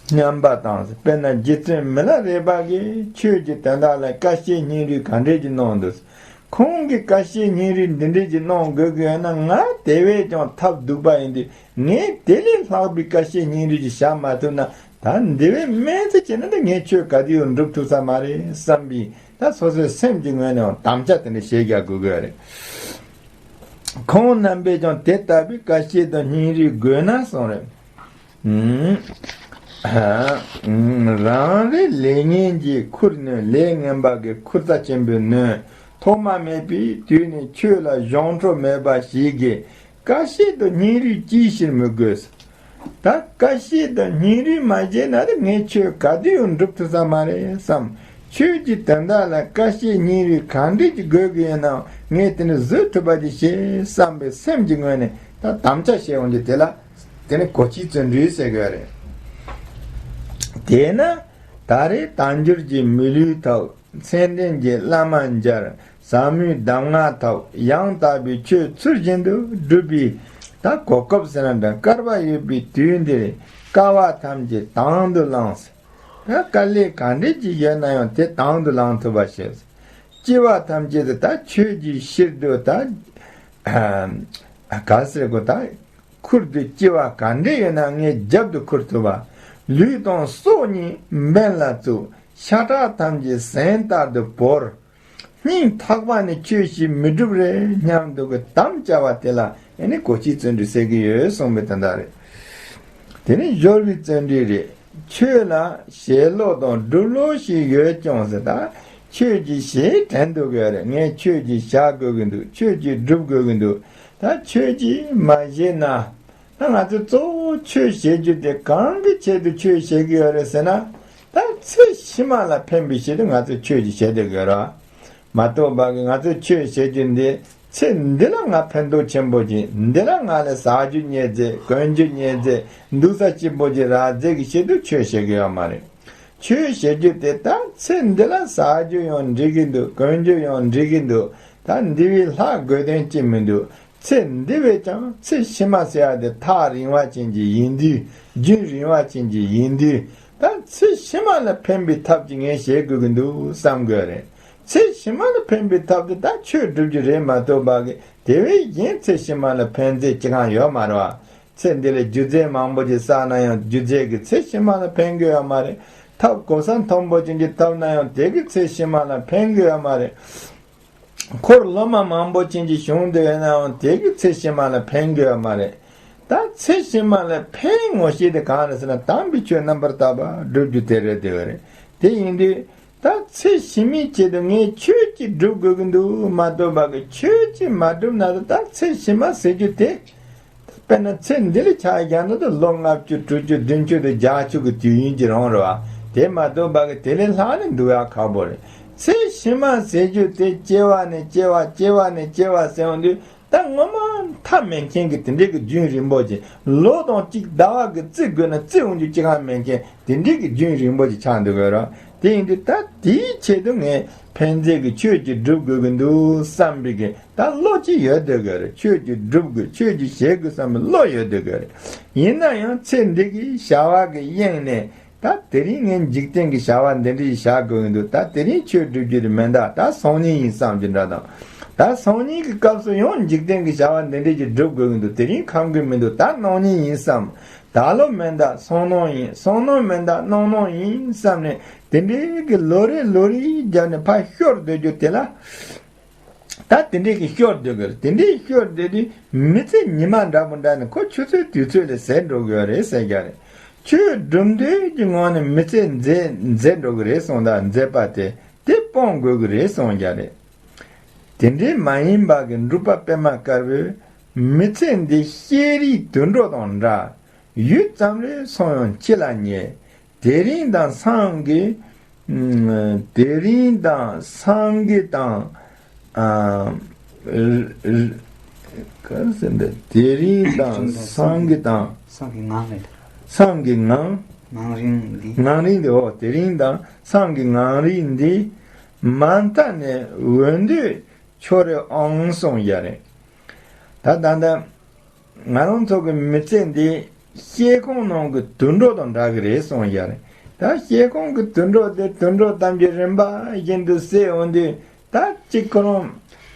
སྙམ་པ་དང་། དཔེར་ན་རྗེ་བཙུན་མི་ལ་རས་པ་གིས་ཆོས་ཀྱི་དོན་དག་ལ་དཀའ་སྤྱད་སྙིང་རུས་ག་འདྲས་ཀྱི་གནང་འདུག་ཁོང་གིས་དཀའ་སྤྱད་སྙིང་རུས་འདི་འདྲས་ཀྱི་གནང་དགོས་ཀྱི་ཡོད་ན་ང་དེ་བས་ཀྱང་ཐབས་སྡུག་པ་ཡིན་དུས་ངས་དེ་ལས་ལྷག་པའི་དཀའ་སྤྱད་སྙིང་རུས་ཀྱི་བྱ་མ་ཐུབ་ན་ད་འདི་བས་སྨན་རྩིས་བྱས་ན་ད་ངས་ཆོས་ག་དུས་ཡང་འགྲུབ་ཐུབ་ས་མ་རེད་བསམ་པའི་ད་སོ་སོའི་སེམས་ཀྱི་ངོས་ནས་དམ་བཅའ་དེ་འདྲ་བྱེད་རྒྱག་དགོས་ཀྱི་ཡོད་རེད། ཁོང་རྣམ་པས་ཀྱང་དེ་ལྟ་བུའི་དཀའ་སྤྱད་དང་སྙིང་རུས་དགོས་ན་གསུངས་རེད། རང་རེ་ལས་ངན་གྱི་ཁུར་ནི་ལས་ངན་པ་གི་ཁུར་རྩ་ཆེན་པོས་ནོན། ཐོག་མ་མེད་པའི་དུས་ནས་ཆོས་ལ་གཞོང་འཕྲོ་མེད་པ་ཞིག་གིས་དཀའ་སྤྱད་དང་སྙིང་རུས་ཅིའི་ཕྱིར་མི་དགོས། ད་དཀའ་སྤྱད་དང་སྙིང་རུས་མ་བྱས་ན་ད་ངས་ཆོས་ག་དུས་ཡང་འགྲུབ་ཐུབ་ས་མ་རེད་བསམ། ཆོས་ཀྱི་དོན་དག་ལ་དཀའ་སྤྱད་སྙིང་རུས་ག་འདྲས་ཀྱི་དགོས་ཀྱི་ཡིན་ནའང་ངས་དེ་ནི་བཟོད་ཐུབ་པ་ཅིག་བྱེད་བསམ་པའི་སེམས་ཀྱི་ངོས་ནས་ད་དམ་བཅའ་བྱེད་འོང་རྒྱུ་དེ་ལ་དེ་ནི་གོ་ཆའི་བརྩོན་འགྲུས་ཟེར་གི་ཡོད་རེད། དེས་ན་ད་རེས་དལ་འབྱོར་གྱི་མི་ལུས་ཐོབ། མཚན་ལྡན་གྱི་བླ་མ་མཇལ། ཟབ་མོའི་གདམས་ངག་ཐོབ། ཡང་དག་པའི་ཆོས་ཚུལ་བཞིན་དུ་སྒྲུབ་པའི་ད་གོ་སྐབས་ཟེར་ན་འདྲ་སྐལ་བ་ཡོད་པའི་དུས་འདིར་དཀའ་བ་ཐམས་ཅད་དང་དུ་བླངས། ད་དཀའ་ལས་ག་འདྲས་ཅིག་ཡོད་ན་ཡང་དེ་དང་དུ་བླངས་ཐུབ་པ་བྱས། སྐྱེ་བ་ཐམས་ཅད་དུ་ད་ཆོས་ཀྱི་ཕྱིར་དུ་ད་ག་ཟེར་དགོས་ད། ཁུར་དུ་སྐྱེ་བ་ག་འདྲས་ཡོད་ན་ངས་རྒྱབ་ཏུ་ཁུར་ཐུབ་པ། ལུས་དང་སྲོག་གཉིས་འབེན་ལ་བཙུགས། ཤ་ཁྲག་ཐམས་ཅད་ཟན་ལྟར་དུ་བོར། སྙིང་ཐག་པ་ནས་ཆོས་ཤིག་མི་སྒྲུབ་རེ་སྙམ་དུ་གི་དམ་བཅའ་བ་དེ་ལ་ཨེ་ནི་གོ་ཆའི་བརྩོན་འགྲུས་ཟེར་གི་ཡོད་གསུངས་པའི་དོན་དག་རེད། དེ་ནི་སྦྱོར་བའི་བརྩོན་འགྲུས་རེད། ཆོས་ལ་བྱེད་ལོག་དང་སྒྲུབ་ལོག་ཞིག་ཡོད་ཀྱང་ཟེར་ད། ཆོས་ཀྱི་བྱེད་དྲན་འདུག་གི་རེད། ངས་ཆོས་ཀྱི་བྱ་དགོས་ཀྱི་འདུག་ཆོས་ཀྱི་སྒྲུབ་དགོས་ཀྱི་འདུག་ད་ཆོས་ཀྱི་མ་བྱས་ན། ད་ང་ཚོས་གཙོ་བོ་ཆོས་བྱེད་རྒྱུ་དེ་གང་གི་ཆེད་དུ་ཆོས་བྱེད་ཀྱི་ཡོད་རེད་ཟེར་ན། ད་ཚེ་ཕྱི་མ་ལ་ཕན་པའི་ཆེད་དུ་ང་ཚོས་ཆོས་ཀྱི་བྱེད་བསྡད་ཀྱི་ཡོད་རེད། མ་གཏོགས་པ་གི་ང་ཚོས་ཆོས་བྱེད་རྒྱུ་འདི་ཚེ་འདི་ལ་ང་ཕན་ཐོགས་ཆེན་པོ་ཅིག་འདི་ལ་ང་ལ་ཟ་རྒྱུ་རྙེད་ཚེ་གོན་རྒྱུ་རྙེད་ཚེ་འདུག་ས་སྐྱིད་པོ་ཅིག་རག་ཚེ་གི་ཆེད་དུ་ཆོས་བྱེད་ཀྱི་ཡོད་མ་རེད། ཆོས་བྱེད་རྒྱུ་དེ་ད་ཚེ་འདི་ལ་ཟ་རྒྱུ་ཡང་འགྲིག་གི་འདུག་གོན་རྒྱུ་ཡང་འགྲིག་གི་འདུག་ད་འདི་བས་ལྷག་དགོས་དོན་ཅི་མི་འདུག་ཚེ་འདི་བས་ཀྱང་ཚེ་ཕྱི་མ་ཟེར་ཡ་དེ་ཐག་རིང་བ་ཅན་གྱི་ཡིན་དུས། རྒྱུན་རིང་བ་ཅན་གྱི་ཡིན་དུས། ད་ཚེ་ཕྱི་མ་ལ་ཕན་པའི་ཐབས་ཅིག་ངས་བྱེད་དགོས་ཀྱི་འདུག་བསམ་དགོས་རེད། ཚེ་ཕྱི་མ་ལ་ཕན་པའི་ཐབས་དེ་ད་ཆོས་སྒྲུབ་རྒྱུ་རེད་མ་གཏོགས་པ་གི་དེ་བས་གཞན་ཚེ་ཕྱི་མ་ལ་ཕན་ཚེ་ཅི་གང་ཡོད་མ་རེད་བ། ཚེ་འདི་ལ་རྒྱུ་རྫས་མང་པོ་ཅིག་བསགས་ན་ཡང་རྒྱུ་རྫས་ཀྱིས་ཚེ་ཕྱི་མ་ལ་ཕན་གྱི་ཡོད་མ་རེད། ཐབས་གོ་ས་མཐོན་པོ་ཅན་ཅིག་ཐོབ་ན་ཡང་དེ་གིས་ཚེ་ཕྱི་མ་ལ་ཕན་གྱི་ཡོད་མ་རེད། འཁོར་སློབ་མ་མང་པོ་ཅན་ཅིག་བྱུང་བསྡད་ཡོད་ན་ཡང་དེ་གིས་ཚེ་ཕྱི་མ་ལ་ཕན་གྱི་ཡོད་མ་རེད། ད་ཚེ་ཕྱི་མ་ལ་ཕན་ངོ་ཤེས་དེ་གང་རེད་ཟེར་ན། དམ་པའི་ཆོས་རྣམ་པར་དག་པ་སྒྲུབ་རྒྱུ་དེ་རེད་དེ་བ་རེད། དེ་ཡིན་དུས། ད་ཚེ་ཕྱི་མའི་ཆེད་དུ་ངས་ཆོས་ཅིག་སྒྲུབ་དགོས་ཀྱི་འདུག་མ་གཏོགས་པ་གི་ཆོས་ཅིག་མ་སྒྲུབ་ན་ད་ཚེ་ཕྱི་མ་ཟེར་རྒྱུ་དེ། དཔེར་ན་ཚེ་འདི་ལ་ཆ་བཞག་ན་ད་ལོ་ལྔ་བཅུ་དྲུག་ཅུ་བདུན་ཅུ་དང་བརྒྱད་ཅུ་གི་དུས་ཡུན་གྱི་རིང་རེད་བ། དེ་མ་གཏོགས་པ་གི་དེ་ལས་ལྷག་ནས་འདུག་ཡ་ཁག་པོ་རེད། ཚེ་ཕྱི་མ་ཟེར་རྒྱུ་དེ་སྐྱེ་བ་ནས་སྐྱེ་བ་སྐྱེ་བ་ནས་སྐྱེ་བ་ཟེར་འོང་དུས། ད་ངོ་མ་མཐའ་མེད་མཁན་གྱི་དེ་འདྲའི་གི་རྒྱུན་རིང་པོ་ཅིག་ལོ་དང་གཅིག་ཟླ་བ་གི་བརྩི་དགོས་ན་བརྩི་འོང་རྒྱུ་ཅི་གང་མེད་མཁན་དེ་འདྲའི་གི་རྒྱུན་རིང་པོ་ཅིག་ཆགས་འདུག་གི་ར། དེ་ཡིན་དུས་ད་དེའི་ཆེད་དུ་ངས་ཕན་ཚུན་གྱི་ཆོས་ཅིག་སྒྲུབ་དགོས་ཀྱི་འདུག་བསམ་པའི་གི་ད་བློ་ཅིག་ཡོད་འདུག་གི་ར། ཆོས་ཅིག་སྒྲུབ་དགོས། ཆོས་ཅིག་བྱེད་དགོས་བསམ་པའི་བློ་ཡོད་འདུག་གི་ར། ཡིན་ན་ཡང་ཚེ་འདི་གི་བྱ་བ་གི་གཡེང་ནས། ད་དེ་རིང་ངས་འཇིག་རྟེན་གྱི་བྱ་བ་འདི་འདྲ་ཞིག་བྱ་དགོས་ཀྱི་འདུག་ད་དེ་རིང་ཆོས་སྒྲུབ་རྒྱུ་རེད་མིན་ད། ད་སང་ཉིན་ཡིན་བསམ་རྒྱུ་འདྲ་དང་། ད་སང་ཉིན་གྱི་སྐབས་སུ་ཡང་འཇིག་རྟེན་གྱི་བྱ་བ་འདི་འདྲ་ཞིག་སྒྲུབ་དགོས་ཀྱི་འདུག་དེ་རིང་ཁོམ་གྱི་མི་འདུག་ད་གནངས་ཉིན་ཡིན་བསམ། ད་ལོ་མིན་ད་སང་གནངས་ཡིན། སང་གནངས་མིན་ད་གནངས་གནངས་ཡིན་བསམ་ནས་དེ་འདྲའི་གི་ལོ་རེ་ལོ་རེའི་རྒྱབ་ནས་ཕར་ཤོར་སྡོད་རྒྱུ་དེ་ལ། ད་དེ་འདྲས་ཀྱི་ཤོར་སྡོད་ཀྱི་རེད། དེ་འདྲས་ཤོར་སྡོད་དུས་མི་ཚེ་ཉི་མ་འདྲ་པོ་འདྲ་ནས་ཁོ་ཆུ་ཚོད་དུས་ཚོད་ལས་ཟད་འགྲོ་གི་ཡོད་རེད་ཟེར་རྒྱུ་རེད། ཆོས་སྒྲུབ་འདོད་ཀྱི་ངང་ནས་མི་ཚེ་འཛད་འཛད་འགྲོ་གི་རེད་གསུངས། ད་འཛད་པ་དེ་དེ་སྤོང་དགོས་ཀྱི་རེད་གསུངས་རྒྱུ་རེད། དེ་འདྲས་མ་ཡིན་པ་གི་འབྲུག་པ་པད་མ་དཀར་པོས། མི་ཚེ་འདི་ཤེས་རིག་དུད་འགྲོ་དང་འདྲ། ཡུད་ཙམ་རེ་སོང་ཡང་འཆི་ལ་ཉེ། དེ་རིང་དང་སང་གི། ཨ། དེ་རིང་དང་སང་གི་དང་། ཨ། ག་རེ་ཟེར་འདི། དེ་རིང་དང་སང་གི་དང་། སང་གི་ངང་རེད། སང་གི་ངང་། ངང་རིང་འདི། ངང་རིང་འདི། འོ། དེ་རིང་དང་སང་གི་ངང་རིང་འདི། མ་མཐའ་ནས་འོང་དུས་ཁྱོད་རེ་ཨང་སོང་ཡ་རེད། ད་ད་ལྟ། ང་རང་ཚོ་གི་མི་ཚེ་འདི་ཤེལ་ཁང་ནང་གི་དུད་འགྲོ་དང་འདྲ་གི་རེད་གསུངས་ཡ་རེད། ད་ཤེལ་ཁང་གི་དུད་འགྲོ་དེ་དུད་འགྲོ་ཐམས་ཅད་རིམ་པ་བཞིན་དུ་བསད་འོང་དུས། ད་གཅིག་ཁོ་རང་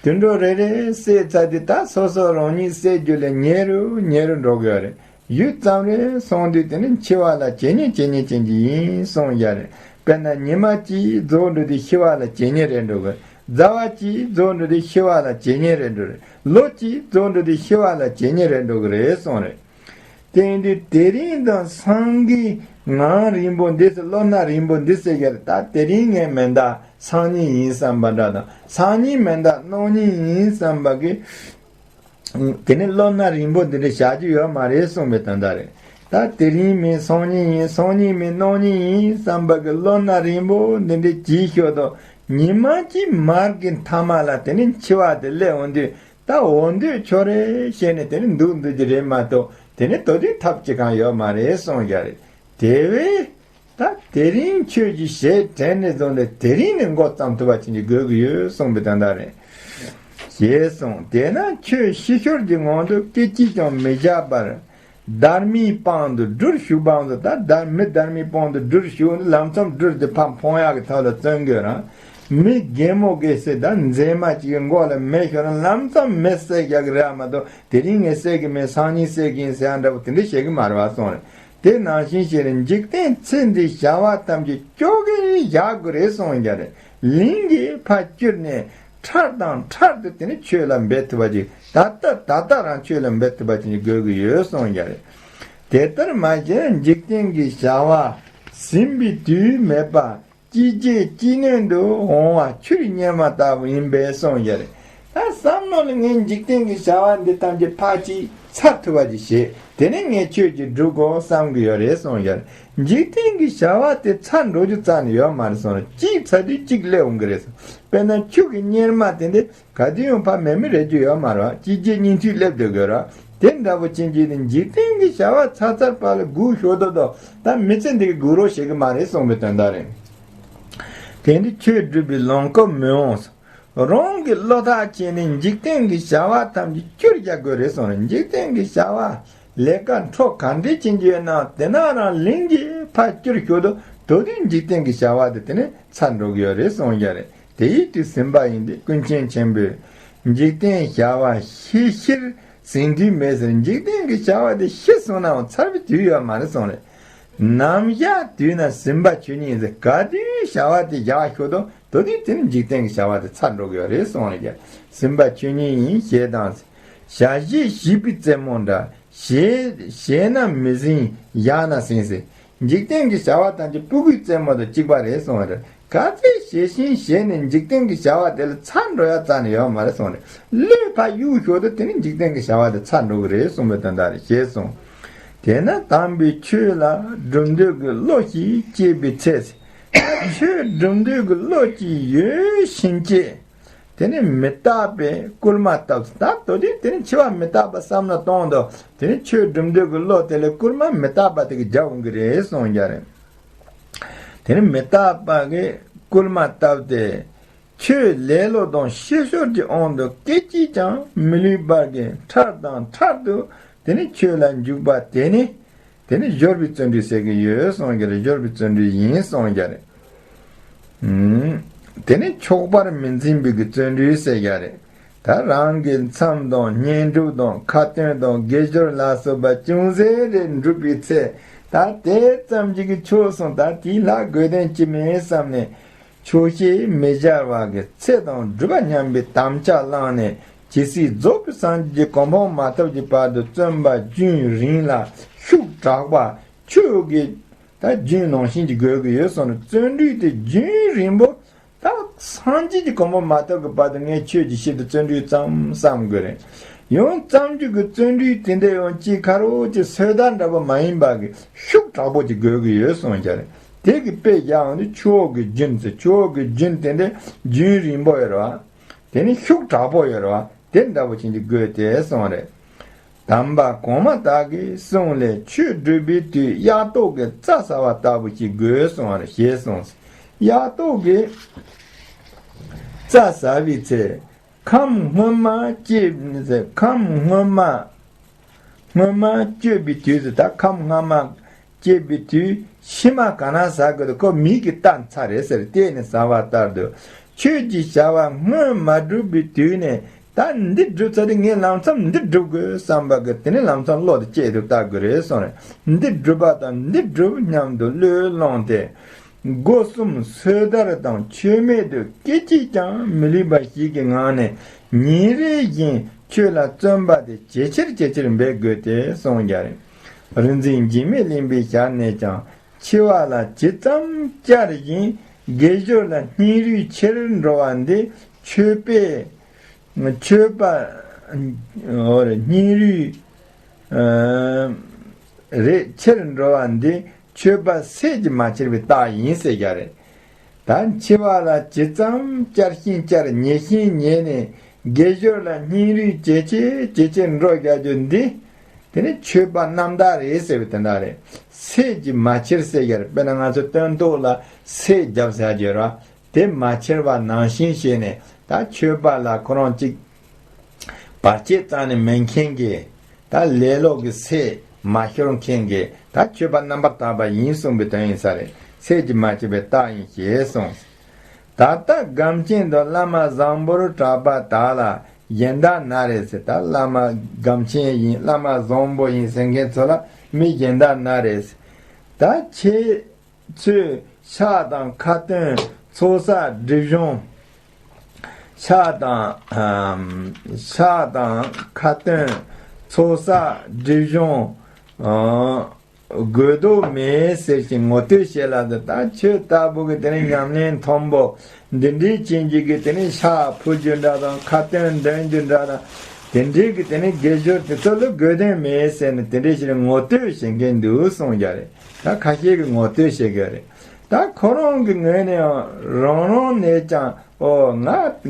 དུད་འགྲོ་རེ་རེ་བསད་ཚར་དུས། ད་སོ་སོ་རང་ཉིད་བསད་རྒྱུ་ལས་ཉེ་རུ་ཉེ་རུ་འགྲོ་གི་ཡོད་རེད། ཡུད་ཙམ་རེ་སོང་དུས་དེ་ནི་འཆི་བ་ལ་ཇེ་ཉེ་ཇེ་ཉེ་ཇེ་ཉེ་ཡིན་གསུངས་ཡ་རེད། དཔེར་ན་ཉི་མ་གཅིག་རྫོགས་འགྲོ་དུས་འཆི་བ་ལ་ཇེ་ཉེ་རེད་འགྲོ་གི། ཟླ་བ་གཅིག་རྫོགས་འགྲོ་དུས་འཆི་བ་ལ་ཇེ་ཉེ་རེད་འགྲོ་རེད། ལོ་གཅིག་རྫོགས་འགྲོ་དུས་འཆི་བ་ལ་ཇེ་ཉེ་རེད་འགྲོ་གི་རེད་གསུངས་རེད། དེ་ཡིན་དུས་དེ་རིང་དང་སང་གི་ངང་རིང་པོ་འདི་ཟེར། བློ་སྣ་རིང་པོ་འདི་ཟེར་གྱི་རེད། ད་དེ་རིང་ངས་མིན་ད་སང་ཉིན་ཡིན་བསམ་པ་འདྲ་དང་། སང་ཉིན་མིན་ད་གནངས་ཉིན་ཡིན་བསམ་པ་གི། དེ་ནི་བློ་སྣ་རིང་པོ་འདི་འདྲ་བཞག་རྒྱུ་ཡོད་མ་རེད་གསུངས་པའི་དོན་དག་རེད། ད་དེ་རིང་མིན། སང་ཉིན་ཡིན། སང་ཉིན་མིན། གནངས་ཉིན་ཡིན་བསམ་པ་གི་བློ་སྣ་རིང་པོ་འདི་འདྲ་བྱས་ཤོག་དང་། ཉི་མ་གཅིག་མར་གྱི་མཐའ་མ་ལ་དེ་ནི་འཆི་བ་དེ་སླེབས་འོང་དུས། ད་འོང་དུས་ཁྱོད་རེ་བཤད་ནས་དེ་ནི་འདུག་འདུག་རྒྱུ་རེད་མ་གཏོགས། དེ་ནི་ད་དུང་ཐབས་ཅི་གང་ཡོད་མ་རེད་གསུངས་ཡ་རེད། དེ་བས། ད་དེ་རིང་ཆོས་ཀྱི་ཞལ་དྲན་ནས་བཟུང་ནས་དེ་རིང་ནས་འགོ་བརྩམས་ཐུབ་པ་བྱེད་ཀྱི་དགོས་ཀྱི་ཡོད་གསུངས་པའི་དོན་དག་རེད། ཞེས་གསུངས། དེས་ན་ཆོས་ཕྱི་ཤོར་གྱི་ངང་དུ་སྐད་ཅིག་ཀྱང་མི་བཞག་པར། སྡར་མའི་དཔང་དུ་སྦྲུལ་ཞུགས་པའང་དུ། ད་སྡར་མི་སྡར་མའི་དཔང་དུ་སྦྲུལ་ཞུགས་ནི་ལམ་སང་སྦྲུལ་དེ་ཕར་འཕངས་ཡག་གི་ཐབས་ལ་བརྩོན་དགོས་རང་། མི་རྒན་མོ་གེ་སར་ད་མཛེས་མ་གཅིག་གི་མགོ་ལ་མེ་ཤོར་ན་ལམ་སང་མེ་བསད་རྒྱག་གི་རེད་མ་གཏོགས། དེ་རིང་ངས་བསད་ཀྱི་མེད། སང་ཉིན་བསད་ཀྱི་ཡིན་ཟེར་ཡ་འདྲ་པོ་དེ་འདྲ་བཤད་ཀྱི་མ་རེད་བ་གསུངས་རེད། དེ་ནང་བཞིན་བྱས་ནས་འཇིག་རྟེན་ཚེ་འདིའི་བྱ་བ་ཐམས་ཅད་ཁྱོད་ཀྱིས་བཞག་དགོས་རེད་གསུངས་ཀྱི་རེད། ལིང་གིས་ཕར་བསྐྱུར་ནས་ཕྲར་དང་ཕྲར་དུ་དེ་ནི་ཆོས་ལ་འབད་ཐུབ་པ་ཅིག་ད་ལྟ་ད་ལྟ་རང་ཆོས་ལ་འབད་ཐུབ་པ་ཅིག་དགོས་ཀྱི་ཡོད་གསུངས་ཀྱི་རེད། དེ་ལྟར་མ་བྱས་འཇིག་རྟེན་གྱི་བྱ་བ་ཟིན་པའི་དུས་མེད་པ། ཅི་བྱེད་ཅི་ནུས་དུ་འོང་བ་ཆུའི་གཉེར་མ་ལྟ་བུ་ཡིན་པས་གསུངས་ཡོད་རེད། ད་བསམ་བློ་ལ་ངས་འཇིག་རྟེན་གྱི་བྱ་བ་འདི་ཐམས་ཅད་ཕར་ཅིག་ཚར་ཐུབ་པ་ཅིག་བྱེད། དེ་ནས་ངས་ཆོས་ཅིག་སྒྲུབ་དགོས་བསམ་གྱི་ཡོད་རེད་གསུངས་ཡོད་རེད། འཇིག་རྟེན་གྱི་བྱ་བ་དེ་ཚར་འགྲོ་རྒྱུ་རྩ་ནས་ཡོད་མ་རེད་གསུངས་རེད། གཅིག་ཚར་དུས་གཅིག་སླེབས་འོང་གི་རེད་གསུངས། དཔེར་ན་ཆུ་གི་གཉེར་མ་དེ་འདི། ག་དུས་ཡང་ཕར་མེད་མི་རེད་རྒྱུ་ཡོད་མ་རེད་བ། ཅི་བྱེད་ཉིན་མཐའི་སླེབས་སྡོད་དགོས་ར། དེ་འདྲ་པོ་ཅན་གྱི་ནི་འཇིག་རྟེན་གྱི་བྱ་བ་ཚར་ཚར་པ་ལ་སྒུག་ཞོག་དོ་དོ། ད་མི་ཚེ་འདི་གི་སྒུག་རོགས་བྱེད་ཀྱི་མ་རེད་གསུངས་པའི་དོན་དག་རེད། དེ་འདི་ཆོས་སྒྲུབ་པའི་ལམ་ཁ་མི་འོང་། རང་གི་བློ་ཐག་བཅད་ནས་འཇིག་རྟེན་གྱི་བྱ་བ་ཐམས་ཅད་བསྐྱུར་རྒྱག་དགོས་རེད་གསུངས་རེད། འཇིག་རྟེན་གྱི་བྱ་བ་ལས་ཀ་འཕྲོ་ག་འདྲས་ཕྱིན་གྱི་ཡོད་ན་དེ་ན་རང་ལིང་གིས་ཕར་བསྐྱུར་ཤོག་དུས་དོ་དུས་འཇིག་རྟེན་གྱི་བྱ་བ་དེ་དེ་ནས་ཚར་འགྲོ་གི་ཡོད་རེད་གསུངས་རྒྱུ་རེད། དེ་ཡི་དུས་ཟིན་པ་ཡིན་ཏེ་ཀུན་མཁྱེན་ཆེན་པོས་འཇིག་རྟེན་བྱ་བ་ཤེས་ཕྱིར་ཟིན་དུས་མེད་ཟེར། འཇིག་རྟེན་གྱི་བྱ་བ་དེ་ཤེས་སོང་ནའང་ཚར་བའི་དུས་ཡོད་མ་རེད་གསུངས་རེད། ནམ་བཞག་དུས་ན་ཟིན་པ་ཆོས་ཉིད་ཟེར། ག་དུས་བྱ་བ་དེ་བཞག་ཤོག་དུས་དོ་དུས་དེ་ནི་འཇིག་རྟེན་གྱི་བྱ་བ་དེ་ཚར་འགྲོ་གི་ཡོད་རེད་གསུངས་རེད། ཟིན་པ་ཆོས་ཉིད་ཡིན་ཞེས་དང་། བྱ་བྱེད་བྱིས་པའི་རྩེད་མོ་འདྲ། བྱས་བྱས་ན་མི་ཟིན་བཞག་ན་ཟིན་ཟེར། འཇིག་རྟེན་གྱི་བྱ་བ་ཐམས་ཅད་ཕྲུ་གུའི་རྩེད་མོ་དང་གཅིག་པ་རེད་གསུངས་རེད། ག་ཚད་བྱས་ཤིང་བྱས་ནས་འཇིག་རྟེན་གྱི་བྱ་བ་དེ་ལ་ཚར་འགྲོ་ཡ་རྩ་ནས་ཡོད་མ་རེད་གསུངས་རེད། བློས་ཕར་གཡུག་ཞོར་དུ་དེ་ནི་འཇིག་རྟེན་གྱི་བྱ་བ་དེ་ཚར་འགྲོ་གི་རེད་གསུངས་པའི་དོན་དག་རེད་ཞེས་གསུངས། དེས་ན་དམ་པའི་ཆོས་ལ་སྒྲུབ་འདོད་ཀྱི་བློ་ཞིག་སྐྱེས་པའི་ཚེ། ཆོས་སྒྲུབ་འདོད་ཀྱི་བློ་ཅིག་ཡོད་ཕྱིན་ཆད། དེ་ནི་མི་རྟག་པས་སྐུལ་མ་བཏབ། ད་དོ་དེ་དེ་ནི་འཆི་བ་མི་རྟག་པ་བསམ་བློ་གཏོང་དོ། དེ་ནི་ཆོས་སྒྲུབ་འདོད་ཀྱི་བློ་དེ་ལས་སྐུལ་མ་མི་རྟག་པ་དེ་གི་རྒྱབ་འོང་གི་རེད་གསུངས་རྒྱུ་རེད། དེ་ནི་མི་རྟག་པ་གིས་སྐུལ་མ་བཏབ་སྟེ། ཆོས་ལེ་ལོ་དང་ཤེས་ཤོར་གྱི་དབང་དུ་སྐད་ཅིག་ཀྱང་མི་ལུས་པར་གྱི་འཕྲལ་དང་འཕྲལ་དུ་དེ་ནི་ཆོས་ལ་འཇུག་པ་དེ་ནི། དེ་ནི་སྦྱོར་བའི་བརྩོན་འགྲུས་ཟེར་གྱི་ཡོད་གསུངས་རྒྱུ་རེད། སྦྱོར་བའི་བརྩོན་འགྲུས་ཡིན་གསུངས་རྒྱུ་རེད། ཨུམ། དེ་ནི་ཆོག་པར་མི་འཛིན་པའི་གི་བརྩོན་འགྲུས་ཟེར་རྒྱུ་རེད། ད་རང་གི་མཚམས་དང་བསྙེན་སྒྲུབ་དང་ཁ་ཏོན་དང་དགེ་སྦྱོར་ལ་སོགས་པ་ཅུང་ཟད་རེ་འགྲུབ་པའི་ཚེ། ད་དེ་ཙམ་གྱིས་གི་ཆོག་སོང་། ད་དེའི་ལྷག་དགོས་དོན་ཅི་མེད་བསམ་ནས། ཆོག་ཤེས་མི་སྦྱར་བ་གི་ཚེ་དང་སྒྲུབ་པ་མཉམ་པའི་དམ་བཅའ་བླངས་ནས། ཇི་སྲིད་རྫོགས་པའི་སངས་རྒྱས་ཀྱི་གོ་འཕང་མ་ཐོབ་ཀྱི་བར་དུ་བརྩོན་པ་རྒྱུན་རིང་ལ་ཤུགས་དྲག་པ་ཆོས་ཀྱི་ད་རྒྱུན་ནང་བཞིན་གྱི་དགོས་ཀྱི་ཡོད་གསུངས་ནས། བརྩོན་འགྲུས་དེ་རྒྱུན་རིང་པོ་ད་སངས་རྒྱས་ཀྱི་གོ་འཕང་མ་ཐོབ་ཀྱི་བར་དུ་ངས་ཆོས་ཀྱི་ཆེད་དུ་བརྩོན་འགྲུས་བརྩམས་བསམ་དགོས་རེད། ཡང་བརྩམས་རྒྱུ་གི་བརྩོན་འགྲུས་དེ་འདྲ་ཡང་ཅིག་ཁ་རོག་ཅིག་སོས་དལ་འདྲ་པོ་མ་ཡིན་པ་གི་ཤུགས་དྲག་པོ་ཅིག་དགོས་ཀྱི་ཡོད་གསུངས་ཀྱི་རེད། དེ་གི་དཔེ་བཞག་ཡོང་དུས་ཆུ་བོ་གི་རྒྱུན་ཟེར། ཆུ་བོ་གི་རྒྱུན་དེ་འདྲ་རྒྱུན་རིང་པོ་ཡོད་རེད་བ། དེ་ནི་ཤུགས་དྲག་པོ་ཡོད་རེད་བ། དེ་འདྲ་པོ་ཅིག་དགོས་ཏེ་གསུངས་རེད། དམ་པ་གོང་མ་དག་གི་གསུང་ལས་ཆོས་སྒྲུབ་པའི་དུས་གཡག་ཏོག་གི་རྩྭ་ཟ་བ་ལྟ་བུ་ཞིག་དགོས་གསུངས་རེད་ཞེས་གསུངས། གཡག་ཏོག་གི་རྩྭ་ཟ་བའི་ཚེ། ཁམས་སྔོན་མ་སྐྱེས། ཁམས་སྔོན་མ། སྔོན་མ་སྐྱེས་པའི་དུས་སུ། ད་ཁམས་སྔ་མ་སྐྱེས་པའི་དུས་ཕྱི་མ་ག་ན་ཟ་དགོས་དུ་ཁོ་མིག་གིས་བལྟ་ཚར་རེད་ཟེར། དེ་ནི་ཟ་བ་ལྟར་དུ། ཆོས་ཀྱི་བྱ་བ་སྔོན་མ་བསྒྲུབས་པའི་དུས་ནས། ད་འདི་བསྒྲུབས་ཚར་དུས་ངས་ལམ་མཚམས་འདི་བསྒྲུབ་དགོས་བསམ་པ་གི་དེ་ནི་ལམ་མཚམས་བློ་དེ་བསྐྱེད་དུ་བལྟ་དགོས་རེད་གསུངས་རེད། འདི་བསྒྲུབས་པ་དང་འདི་བསྒྲུབས་སྙམ་དུ་བློས་བསླངས་ཏེ། སྒོ་གསུམ་སོས་དལ་དང་ཆོས་མེད་དུ་སྐད་ཅིག་ཀྱང་མི་ལུས་པ་ཞིག་གི་ངང་ནས་ཉིན་རེ་བཞིན་ཆོས་ལ་བརྩོན་པ་དེ་ཇེ་ཆེར་ཇེ་ཆེར་འབད་དགོས་ཏེ་གསུངས་ཀྱང་། རིག་འཛིན་འཇིགས་མེད་གླིང་པའི་ཞལ་ནས་ཀྱང་། འཆི་བ་ལ་ཇི་ཙམ་བསྐྱར་བཞིན་དགེ་སྦྱོར་ལ་སྙིང་རུས་ཆེར་འགྲོ་བ་འདི་ཆོས་པས། ཆོས་པ། འོ་རེད། སྙིང་རུས། ཨ། རེད། ཆེར་འགྲོ་བ་འདི་ཆོས་པ་ཟས་ཀྱིས་མ་ཁྱེར་བའི་རྟགས་ཡིན་ཟེར་རྒྱུ་རེད། ད་འཆི་བ་ལ་ཇི་ཙམ་བསྐྱར་ཞིང་བསྐྱར་ཉལ་ཞིང་ཉལ་ནས་དགེ་སྦྱོར་ལ་སྙིང་རུས་ཇེ་ཆེ་ཇེ་ཆེར་འགྲོ་བཞག་རྒྱུ་འདི། དེ་ནི་ཆོས་པ་རྣམ་དག་རེད་ཟེར་བའི་དོན་དག་རེད། ཟས་ཀྱིས་མ་ཁྱེར་ཟེར་རྒྱུ་རེད། དཔེར་ན་ང་ཚོ་སྟོན་ཐོག་ལ་ཟས་བརྒྱབ་ཟེར་རྒྱུ་རེད། དེ་མ་ཁྱེར་བ་ནང་བཞིན་བྱས་ནས། ད་ཆོས་པ་ལ་ཁོ་རང་གཅིག་བར་ཆད་རྩ་ནས་མེད་མཁན་གྱི། ད་ལེ་ལོ་གི་ཟས་མ་ཤོར་མཁན་གྱི། ད་ཆོས་པ་རྣམ་པར་དག་པ་ཡིན་གསུངས་པའི་དོན་ཡིན་ས་རེད། ཟས་ཀྱིས་མ་ཁྱེར་བའི་རྟགས་ཡིན་ཞེས་གསུངས། ད་ལྟ་སྒམ་ཆེན་དུ་བླ་མ་བཟང་པོར་གྲགས་པ་དག་ལ་གཞན་དག་ན་རེ་ཟེར། ད་བླ་མ་སྒམ་ཆེན་ཡིན། བླ་མ་བཟང་པོ་ཡིན་ཟེར་མཁན་ཚོ་ལ་མི་གཞན་དག་ན་རེ་ཟེར། ད་ཁྱེད་ཚོས་ཕྱག་དང་ཁ་ཏོན་ཚོགས་བསགས་སྒྲིབ་སྦྱོང་། ཕྱག་དང་། ཨམ། ཕྱག་དང་ཁ་ཏོན་ཚོགས་བསགས་སྒྲིབ་སྦྱོང་། ཨ། དགོས་དོ་མེད་ཟེར་ཞིང་ངོ་སྤྲོད་བྱེད་ལ། དེ་ད་ཁྱོད་ལྟ་བུ་གི་དེ་ནི་ཉམས་ལེན་མཐོན་པོ་འདི་འདྲའི་ཅན་གྱི་གི་དེ་ནི་ཕྱག་ཕུལ་རྒྱུ་འདྲ་དང་། ཁ་ཏོན་འདོན་རྒྱུ་འདྲ་དང་། དེ་འདྲའི་གི་དེ་ནི་དགེ་སྦྱོར་དེ་ཚོ་ལ་དགོས་དོན་མེད་ཟེར་ནས་དེ་འདྲའི་ཞིག་ངོ་སྤྲོད་བྱེད་མཁན་འདུག་གསུངས་རྒྱུ་རེད། ད་ཁ་ཤས་ཀྱིས་ངོ་སྤྲོད་བྱེད་དགོས་རེད། ད་ཁོ་རང་གི་ངོས་ནས་ཡང་རང་རང་ནས་ཀྱང་ཨོ་ང་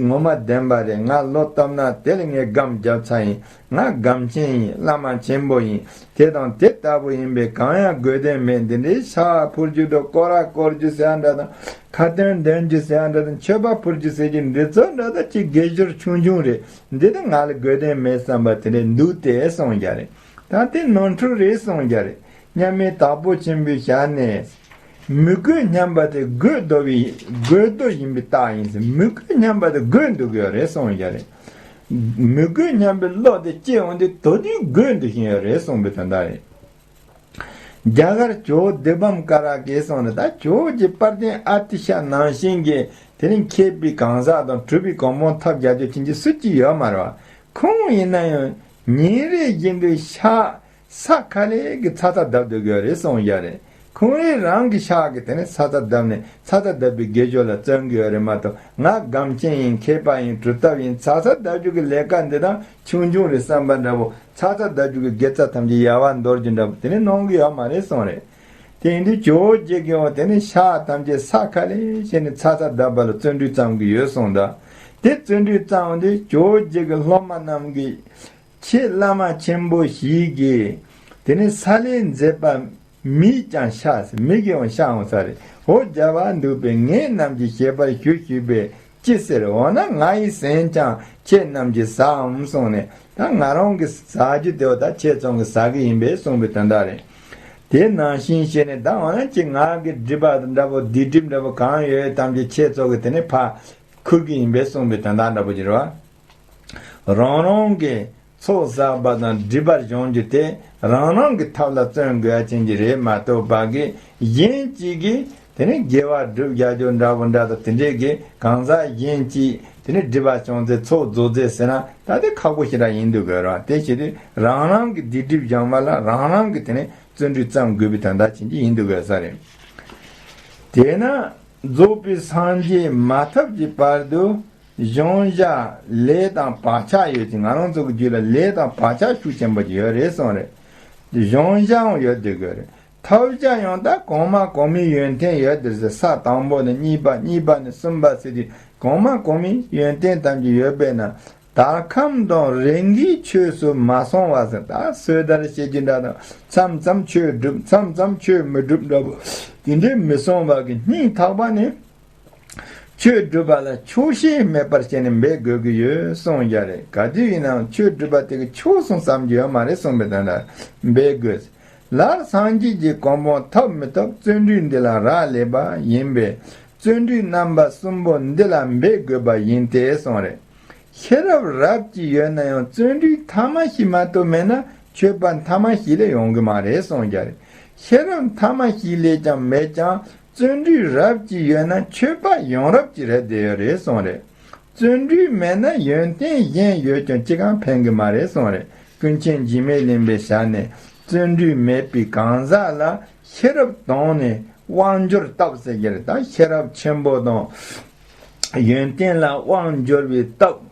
ངོ་མ་བདེན་པ་རེད། ང་ལོ་བཏབ་ན་དེ་ལ་ངས་སྒམ་རྒྱབ་ཚར་ཡིན། ང་སྒམ་ཆེན་ཡིན། བླ་མ་ཆེན་པོ་ཡིན། དེ་དང་དེ་ལྟ་བུ་ཡིན་པས་གང་ཡང་དགོས་དོན་མེད། འདི་འདྲའི་ཕྱག་ཕུལ་རྒྱུ་དང་སྐོར་ར་བསྐོར་རྒྱུ་ཟེར་ཡ་འདྲ་དང་ཁ་ཏོན་འདོན་རྒྱུ་ཟེར་ཡ་འདྲ་དང་མཆོད་པ་ཕུལ་རྒྱུ་ཟེར་རྒྱུ་འདི་ཚོ་འདྲ་དང་ཅིག་དགེ་སྦྱོར་ཆུང་ཆུང་རེད། འདི་ད་ང་ལ་དགོས་དོན་མེད་བསམ་པ་དེ་འདྲས་འདུག་སྟེ་གསུངས་རྒྱུ་རེད། ད་དེ་ནོར་འཁྲུལ་རེད་གསུངས་རྒྱུ་རེད། མཉམ་མེད་དྭགས་པོ་ཆེན་པོའི་ཞལ་ནས། མི་དགོས་སྙམ་པ་དེ་དགོས་འདོད་པའི་དགོས་འདོད་ཡིན་པའི་རྟགས་ཡིན་ཟེར། མི་དགོས་སྙམ་པ་དེ་དགོས་འདོད་ཀྱི་ཡོད་རེད་གསུངས་ཡོད་རེད། མི་དགོས་སྙམ་པའི་བློ་དེ་སྐྱེ་འོང་དུས་དོ་དུས་དགོས་འདོད་བཞིན་ཡོད་རེད་གསུངས་པའི་དོན་དག་རེད། རྒྱ་གར་ཇོ་བོ་བདུད་འབུམ་ཀ་ར་གིས་གསུངས་ནས། ད་ཇོ་བོ་རྗེ་དཔལ་ལྡན་ཨ་ཏི་ཤ་ནང་བཞིན་གྱི་དེ་རིང་མཁས་པའི་གང་ཟག་དང་གྲུབ་པའི་གོ་འཕང་ཐོབ་རྒྱ་ཆེ་ཕྱིན་ཅི་སུ་གཅིག་ཡོད་མ་རེད་བ། ཁོང་ཡིན་ན་ཡང་ཉིན་རེ་བཞིན་དུ་ཤ་ས་ཁ་ལས་ཀྱི་ཚ་ཚ་བརྡབ་སྡོད་ཀྱི་ཡོད་རེད་གསུངས་ཡོད་རེད། ཁོང་རང་རང་གི་ཤག་གི་དེ་ནས་ཚ་ཚ་བརྡབ་ནས་ཚ་ཚ་བརྡབ་པའི་དགེ་སྦྱོར་ལ་བརྩོན་གྱི་ཡོད་རེད་མ་གཏོགས། ང་སྒམ་ཆེན་ཡིན། མཁས་པ་ཡིན། གྲུབ་ཐོབ་ཡིན། ཚ་ཚ་བརྡབ་རྒྱུ་གི་ལས་ཀ་འདི་དང་ཆུང་ཆུང་རེད་བསམ་པ་འདྲ་པོ། ཚ་ཚ་བརྡབ་རྒྱུ་གི་དགེ་རྩ་ཐམས་ཅད་ཡལ་བར་འདོར་རྒྱུ་འདྲ་པོ་དེ་ནས་གནང་གི་ཡོད་མ་རེད་གསུངས་རེད། དེ་ཡིན་དུས་ཇོ་བོ་རྗེ་གིས་འོ་དེ་ནས་ཤག་ཐམས་ཅད་ས་ཁ་ལས་བྱས་ནས་ཚ་ཚ་བརྡབ་པ་ལ་བརྩོན་འགྲུས་བརྩམས་ཀྱི་ཡོད་གསུངས་ད། དེ་བརྩོན་འགྲུས་བརྩམས་དུས་ཇོ་བོ་རྗེ་གི་སློབ་མ་རྣམས་ཀྱིས། ཁྱེད་བླ་མ་ཆེན་པོ་ཞིག་གིས། དེ་ནས་ས་ལས་མཛད་པ་མིས་ཀྱང་ཤ་ཟེར། མི་གིས་ཡང་ཤ་འོང་ས་རེད། འོ་རྒྱལ་བ་འདུག་པས་ངེད་རྣམས་ཀྱི་བཞེད་པར་ཞུ་ཞུས་པས་ཅི་ཟེར། འོ་ན་ང་ཡི་ཟན་ཀྱང་ཁྱེད་རྣམས་ཀྱིས་ཟའམ་གསུངས་ནས། ད་ང་རང་གི་ཟ་རྒྱུ་དེ་བ་ད་ཁྱེད་ཚང་གིས་ཟ་གི་ཡིན་པས་གསུངས་པའི་དོན་དག་རེད། དེ་ནང་བཞིན་བྱས་ནས་ད་འོ་ན་ཅི་ང་གི་སྒྲིབ་པ་འདྲ་པོ་སྡིག་སྒྲིབ་འདྲ་པོ་གང་ཡོད་ཐམས་ཅད་ཁྱེད་ཚོ་གིས་དེ་ནས་ཕར་ཁུར་གི་ཡིན་པས་གསུངས་པའི་དོན་དག་འདྲ་པོ་ཅིག་རེད་བ། རང་རང་གི་ཚོགས་བསགས་པ་དང་སྒྲིབ་པར་སྦྱོང་རྒྱུ་དེ་རང་རང་གི་ཐབས་ལ་བརྩོན་དགོས་ཡ་ཅན་གྱི་རེད་མ་གཏོགས་པ་གི་གཞན་གཅིག་གིས་དེ་ནི་དགེ་བ་སྒྲུབ་རྒྱག་རྒྱུ་འདྲ་པོ་འདྲ་དང་དེ་འདྲས་ཀྱི་གང་ཟག་གཞན་གཅིག་དེ་ནི་སྒྲིབ་པ་སྦྱོང་ཚེ་ཚོགས་རྫོགས་ཚེ་ཟེར་ན་ད་དེ་ཁག་པོ་ཞེ་དྲག་ཡིན་འདུག་དགོས་ར། དེ་བྱེད་དུས་རང་རང་གི་སྡིག་སྒྲིབ་སྦྱང་བ་ལ་རང་རང་གི་དེ་ནི་བརྩོན་འགྲུས་བརྩམ་དགོས་པའི་དོན་དག་ཅན་གྱི་ཡིན་འདུག་དགོས་ས་རེད། དེས་ན་རྫོགས་པའི་སངས་རྒྱས་མ་ཐོབ་ཀྱི་བར་དུ། གཞུང་བཞག་ལས་དང་བག་ཆགས་ཡོད་ཅིང་། ང་རང་ཚོ་གི་རྒྱུད་ལ་ལས་དང་བག་ཆགས་ཤུགས་ཆེན་པོ་ཅིག་ཡོད་རེད་གསུངས་རེད། གཞུང་བཞག་ཡང་ཡོད་དེ་དགོས་རེད། ཐོབ་བྱ་ཡང་ད་གོང་མ་གོང་མའི་ཡོན་ཏན་ཡོད་དེ་ཟེར། ས་དང་པོ་ནས་གཉིས་པ། གཉིས་པ་ནས་གསུམ་པ་ཟེར་གྱི་གོང་མ་གོང་མའི་ཡོན་ཏན་ཐམས་ཅད་ཡོད་པས་ན། དག་ཁམས་དང་རེས་འགའི་ཆོས་སུ་མ་སོང་བ་ཟེར། ད་སོས་དལ་བྱེད་ཀྱི་འདྲ་དང་མཚམས་མཚམས་ཆོས་སྒྲུབ་མཚམས་མཚམས་ཆོས་མི་སྒྲུབ་འདྲ་པོ་དེ་འདྲའི་མི་སོང་བ་གི་སྙིང་ཐག་པ་ནས། ཆོས་སྒྲུབ་པ་ལ་ཆོག་ཤེས་མེད་པར་བྱས་ནས་འབད་དགོས་ཀྱི་ཡོད་གསུངས་ཡ་རེད། ག་དུས་ཡིན་ནའང་ཆོས་སྒྲུབ་པ་དེ་གི་ཆོག་སོང་བསམ་གྱི་ཡོད་མ་རེད་གསུངས་པའི་དོན་དག་འབད་དགོས། ལར་སངས་རྒྱས་ཀྱི་གོ་འཕང་ཐོབ་མི་ཐོབ་བརྩོན་འགྲུས་འདི་ལ་རག་ལས་པ་ཡིན་པས། བརྩོན་འགྲུས་རྣམ་པ་གསུམ་པོ་འདི་ལ་འབད་དགོས་པ་ཡིན་ཏེ་གསུངས་རེད། ཤེས་རབ་རབ་ཀྱིས་ཡོད་ན་ཡང་བརྩོན་འགྲུས་ཐ་མ་ཞིག་མ་གཏོགས་མེད་ན་ཆོས་པ་ཐ་མ་ཞིག་ལས་ཡོང་གི་མ་རེད་གསུངས་ཀྱང་རེད། ཤེས་རབ་ཐ་མ་ཞིག་ལས་ཀྱང་མེད་ཀྱང་བརྩོན་འགྲུས་རབ་ཀྱིས་ཡོད་ན་ཆོས་པ་ཡོང་རབས་ཀྱི་རེད་བསྡད་ཡོད་རེད་གསུངས་རེད། བརྩོན་འགྲུས་མེད་ན་ཡོན་ཏན་གཞན་ཡོད་ཀྱང་ཅི་གང་ཕན་གི་མ་རེད་གསུངས་རེད། ཀུན་མཁྱེན་འཇིགས་མེད་གླིང་པའི་ཞལ་ནས་བརྩོན་འགྲུས་མེད་པའི་གང་ཟག་ལ་ཤེས་རབ་དོང་ནས་དབང་འབྱོར་སྟབས་ཟེར་གྱི་རེད། ད་ཤེས་རབ་ཆེན་པོ་དང་ཡོན་ཏན་ལ་དབང་འབྱོར་བའི་སྟབས།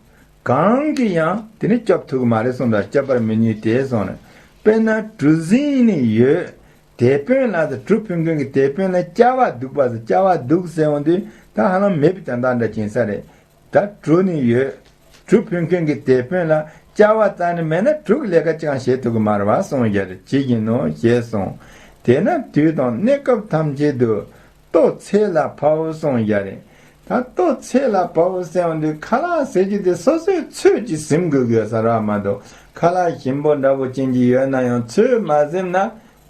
གང་གིས་ཡང་དེ་ནི་སྐྱོབ་ཐུབ་ཀྱི་མ་རེད་གསུངས་དང་། སྐྱོབ་པར་མི་ནུས་ཏེ་གསུངས་ནས། དཔེར་ན་གྲུ་གཟིངས་ནི་ཡོད། དེད་དཔོན་ལ་ཟེར། གྲུ་ཕུན་མཁན་གྱི་དེད་དཔོན་ལ་ཅ་བ་གདུག་པ་ཟེར། ཅ་བ་གདུག་ཟེར་འོང་དུས་ད་ཧ་ལམ་མེད་པའི་དོན་དག་འདྲ་ཅན་ས་རེད། ད་གྲུ་ནི་ཡོད། གྲུ་ཕུན་མཁན་གྱི་དེད་དཔོན་ལ་ཅ་བ་རྩ་ནས་མེད་ན་གྲུ་གི་ལས་ཀ་ཅི་གང་བྱེད་ཐུབ་ཀྱི་མ་རེད་བ་གསུངས་ཡ་རེད། ཇི་བཞིན་ནོ་ཞེས་གསུངས། དེས་ན་དུས་དང་གནས་སྐབས་ཐམས་ཅད་དུ། ལྟོ་ཚད་ལ་ཕབ་གསུངས་ཡ་རེད། ད་ལྟོ་ཚད་ལ་ཕབ་ཟེར་བ་འདི་ཁ་ལག་ཟེར་གྱི་དེ་སོ་སོའི་ཚོད་ཀྱིས་ཟིན་དགོས་ཀྱི་ཡོད་ས་ར་མ་གཏོགས། ཁ་ལག་ཞིམ་པོ་འདྲ་པོ་ཅན་གྱི་ཡོད་ན་ཡང་ཚོད་མ་ཟིན་ན་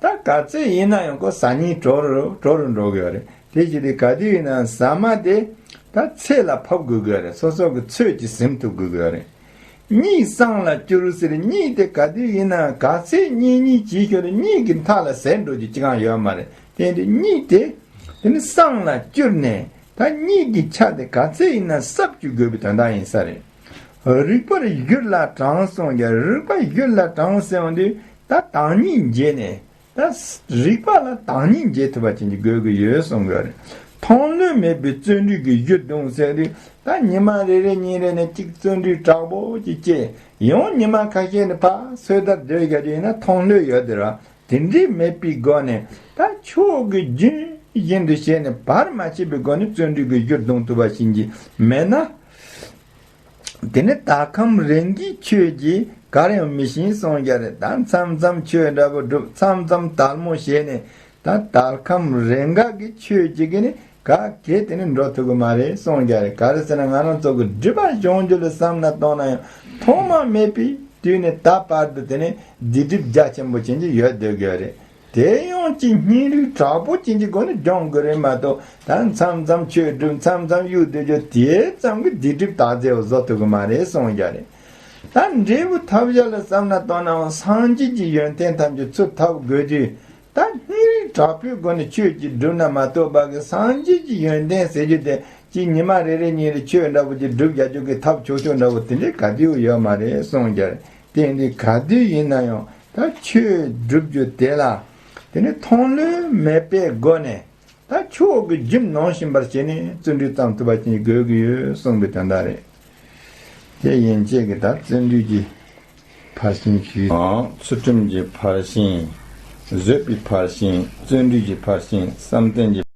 ད་ག་ཚད་ཡིན་ན་ཡང་ཁོ་ཟ་སྙིང་བྲོ་རུ་བྲོ་རུ་འགྲོ་གི་ཡོད་རེད། དེ་བཞིན་དུ་ག་དུས་ཡིན་ན་ཟ་མ་དེ་ད་ཚད་ལ་ཕབ་དགོས་ཀྱི་ཡོད་རེད། སོ་སོ་གི་ཚོད་ཀྱིས་ཟིན་ཐུབ་དགོས་ཀྱི་ཡོད་རེད། གཉིད་སྲང་ལ་བསྐྱུར་ཟེར། གཉིད་དེ་ག་དུས་ཡིན་ན་ག་ཚད་གཉིད་གཉིད་བྱེད་ཤོར་གཉིད་ཀྱི་མཐའ་ལ་ཟད་འགྲོ་རྒྱུ་ཅི་གང་ཡོད་མ་རེད། དེ་འདི་གཉིད་དེ་དེ་ནི་སྲང་ལ་བསྐྱུར་ནས་ད་གཉིད་ཀྱི་ཆ་དེ་ག་ཚད་ཡིན་ན་སྲབ་བཅུག་དགོས་པའི་དོན་དག་ཡིན་ས་རེད། རིག་པར་གྱུར་ལ་དྲངས་གསུངས་ཀྱང་རིག་པ་གྱུར་ལ་དྲངས་ཟེར་བ་འདི་ད་དྭངས་སྙིགས་འབྱེད་ནས། ད་རིག་པ་ལ་དྭངས་སྙིགས་འབྱེད་ཐུབ་པ་ཅན་གྱི་དགོས་ཀྱི་ཡོད་གསུང་གི་རེད། མཐོང་ལྷོད་མེད་པའི་བརྩོན་འགྲུས་ཀྱི་གཞུ་བརྡུང་ཟེར་དུས་ད་ཉི་མ་རེ་རེ་གཉིས་རེ་ནས་གཅིག་བརྩོན་འགྲུས་དྲག་པོ་ཅིག་བྱས་ཡང་ཉི་མ་ཁ་ཤས་ནས་ཕར་སོས་དལ་སྡོད་རྒྱུ་ཡིན་ན་མཐོང་ལྷོད་ཡོད་དེ་ར། དེ་འདྲའི་མེད་པའི་སྒོ་ནས་ད་ཕྱོགས་ཀྱི་རྒྱུན་ བཞིན་དུ་བྱས་ནས་བར་མ་ཆད་པའི་སྒོ་ནས་བརྩོན་འགྲུས་ཀྱི་རྒྱུར་ལྡོག་ཐུབ་པ་ཞིག་མེད་ན། དེ་ནི་དལ་ཁམས་རེ་འགའི་ཆོས་ཀྱིས་གར་ཡང་མི་ཞིག་གསུངས་ཀྱང་རེད། ད་མཚམས་མཚམས་ཆོས་འདྲ་པོ་སྒྲུབ། མཚམས་མཚམས་དལ་མོ་བྱས་ནས། ད་དལ་ཁམས་རེ་འགའ་གི་ཆོས་ཀྱི་གི་ནི་ག་གེ་དེ་ནི་འགྲོ་ཐུབ་ཀྱི་མ་རེད་གསུངས་ཀྱང་རེད། ག་རེ་ཟེར་ན་ང་རང་ཚོ་གི་སྒྲིབ་པ་སྦྱོང་རྒྱུ་ལ་བསམ་ན་གཏོང་ན་ཡང་ཐོག་མ་མེད་པའི་དུས་ནས་ད་བར་དུ་དེ་ནི་སྡིག་སྒྲིབ་རྒྱ་ཆེན་པོ་ཅན་གྱི་ཡོད་སྡོད་དགོས་རེད། དེ་ཡང་གཅིག་སྙིང་རུས་དྲག་པོ་ཅན་གྱི་སྒོ་ནས་སྦྱོང་དགོས་རེད་མ་གཏོགས། ད་མཚམས་མཚམས་ཆོས་སྒྲུབ། མཚམས་མཚམས་གཡུག་སྡོད་རྒྱུ་དེ་ཙམ་གྱིས་སྡིག་སྒྲིབ་དག་ཚེ་བཟོ་ཐུབ་ཀྱི་མ་རེད་གསུངས་ཀྱང་རེད། ད་འབྲས་བུ་ཐོབ་ཡ་ལ་བསམ་ན་གཏོང་ནའང་སངས་རྒྱས་ཀྱི་ཡོན་ཏན་ཐམས་ཅད་ཚུར་ཐོབ་དགོས་དུས། ད་སྙིང་རུས་དྲག་པོའི་སྒོ་ནས་ཆོས་ཅིག་བསྒྲུབས་ན་མ་གཏོགས་པ་གི་སངས་རྒྱས་ཀྱི་ཡོན་ཏན་ཟེར་རྒྱུ་དེ་གཅིག་ཉི་མ་རེ་རེ་གཉིས་རེ་ཆོས་འདྲ་པོ་ཅིག་སྒྲུབ་རྒྱག་རྒྱུ་གི་ཐབས་ཆོག་ཆོག་འདྲ་པོ་དེ་འདྲའི་ག་དུས་ཡོད་མ་རེད་གསུངས་ཀྱང་རེད། དེ་འདི་ག་དུས་ཡིན་ན་ཡང་ད་ཆོས་སྒྲུབ་རྒྱུ་དེ་ལ་དེ་ནི་མཐོང་ལྷོད་མེད་པའི་སྒོ་ནས། ད་ཆོས་ཀྱི་རྒྱུན་ནོན་བཞིན་པར་བྱས་ནས་བརྩོན་འགྲུས་བརྩམ་ཐུབ་པ་ཅིག་དགོས་ཀྱི་ཡོད་གསུངས་པའི་དོན་དག་རེད། དེ་ཡན་ཆད་ཀྱི་ད་བརྩོན་འགྲུས་ཀྱི་ཕར་ཕྱིན་ཞུས། ཚུལ་ཁྲིམས་ཀྱི་ཕར་ཕྱིན། བཟོད་པའི་ཕར་ཕྱིན། བརྩོན་འགྲུས་ཀྱི་ཕར་ཕྱིན། བསམ་གཏན་གྱི་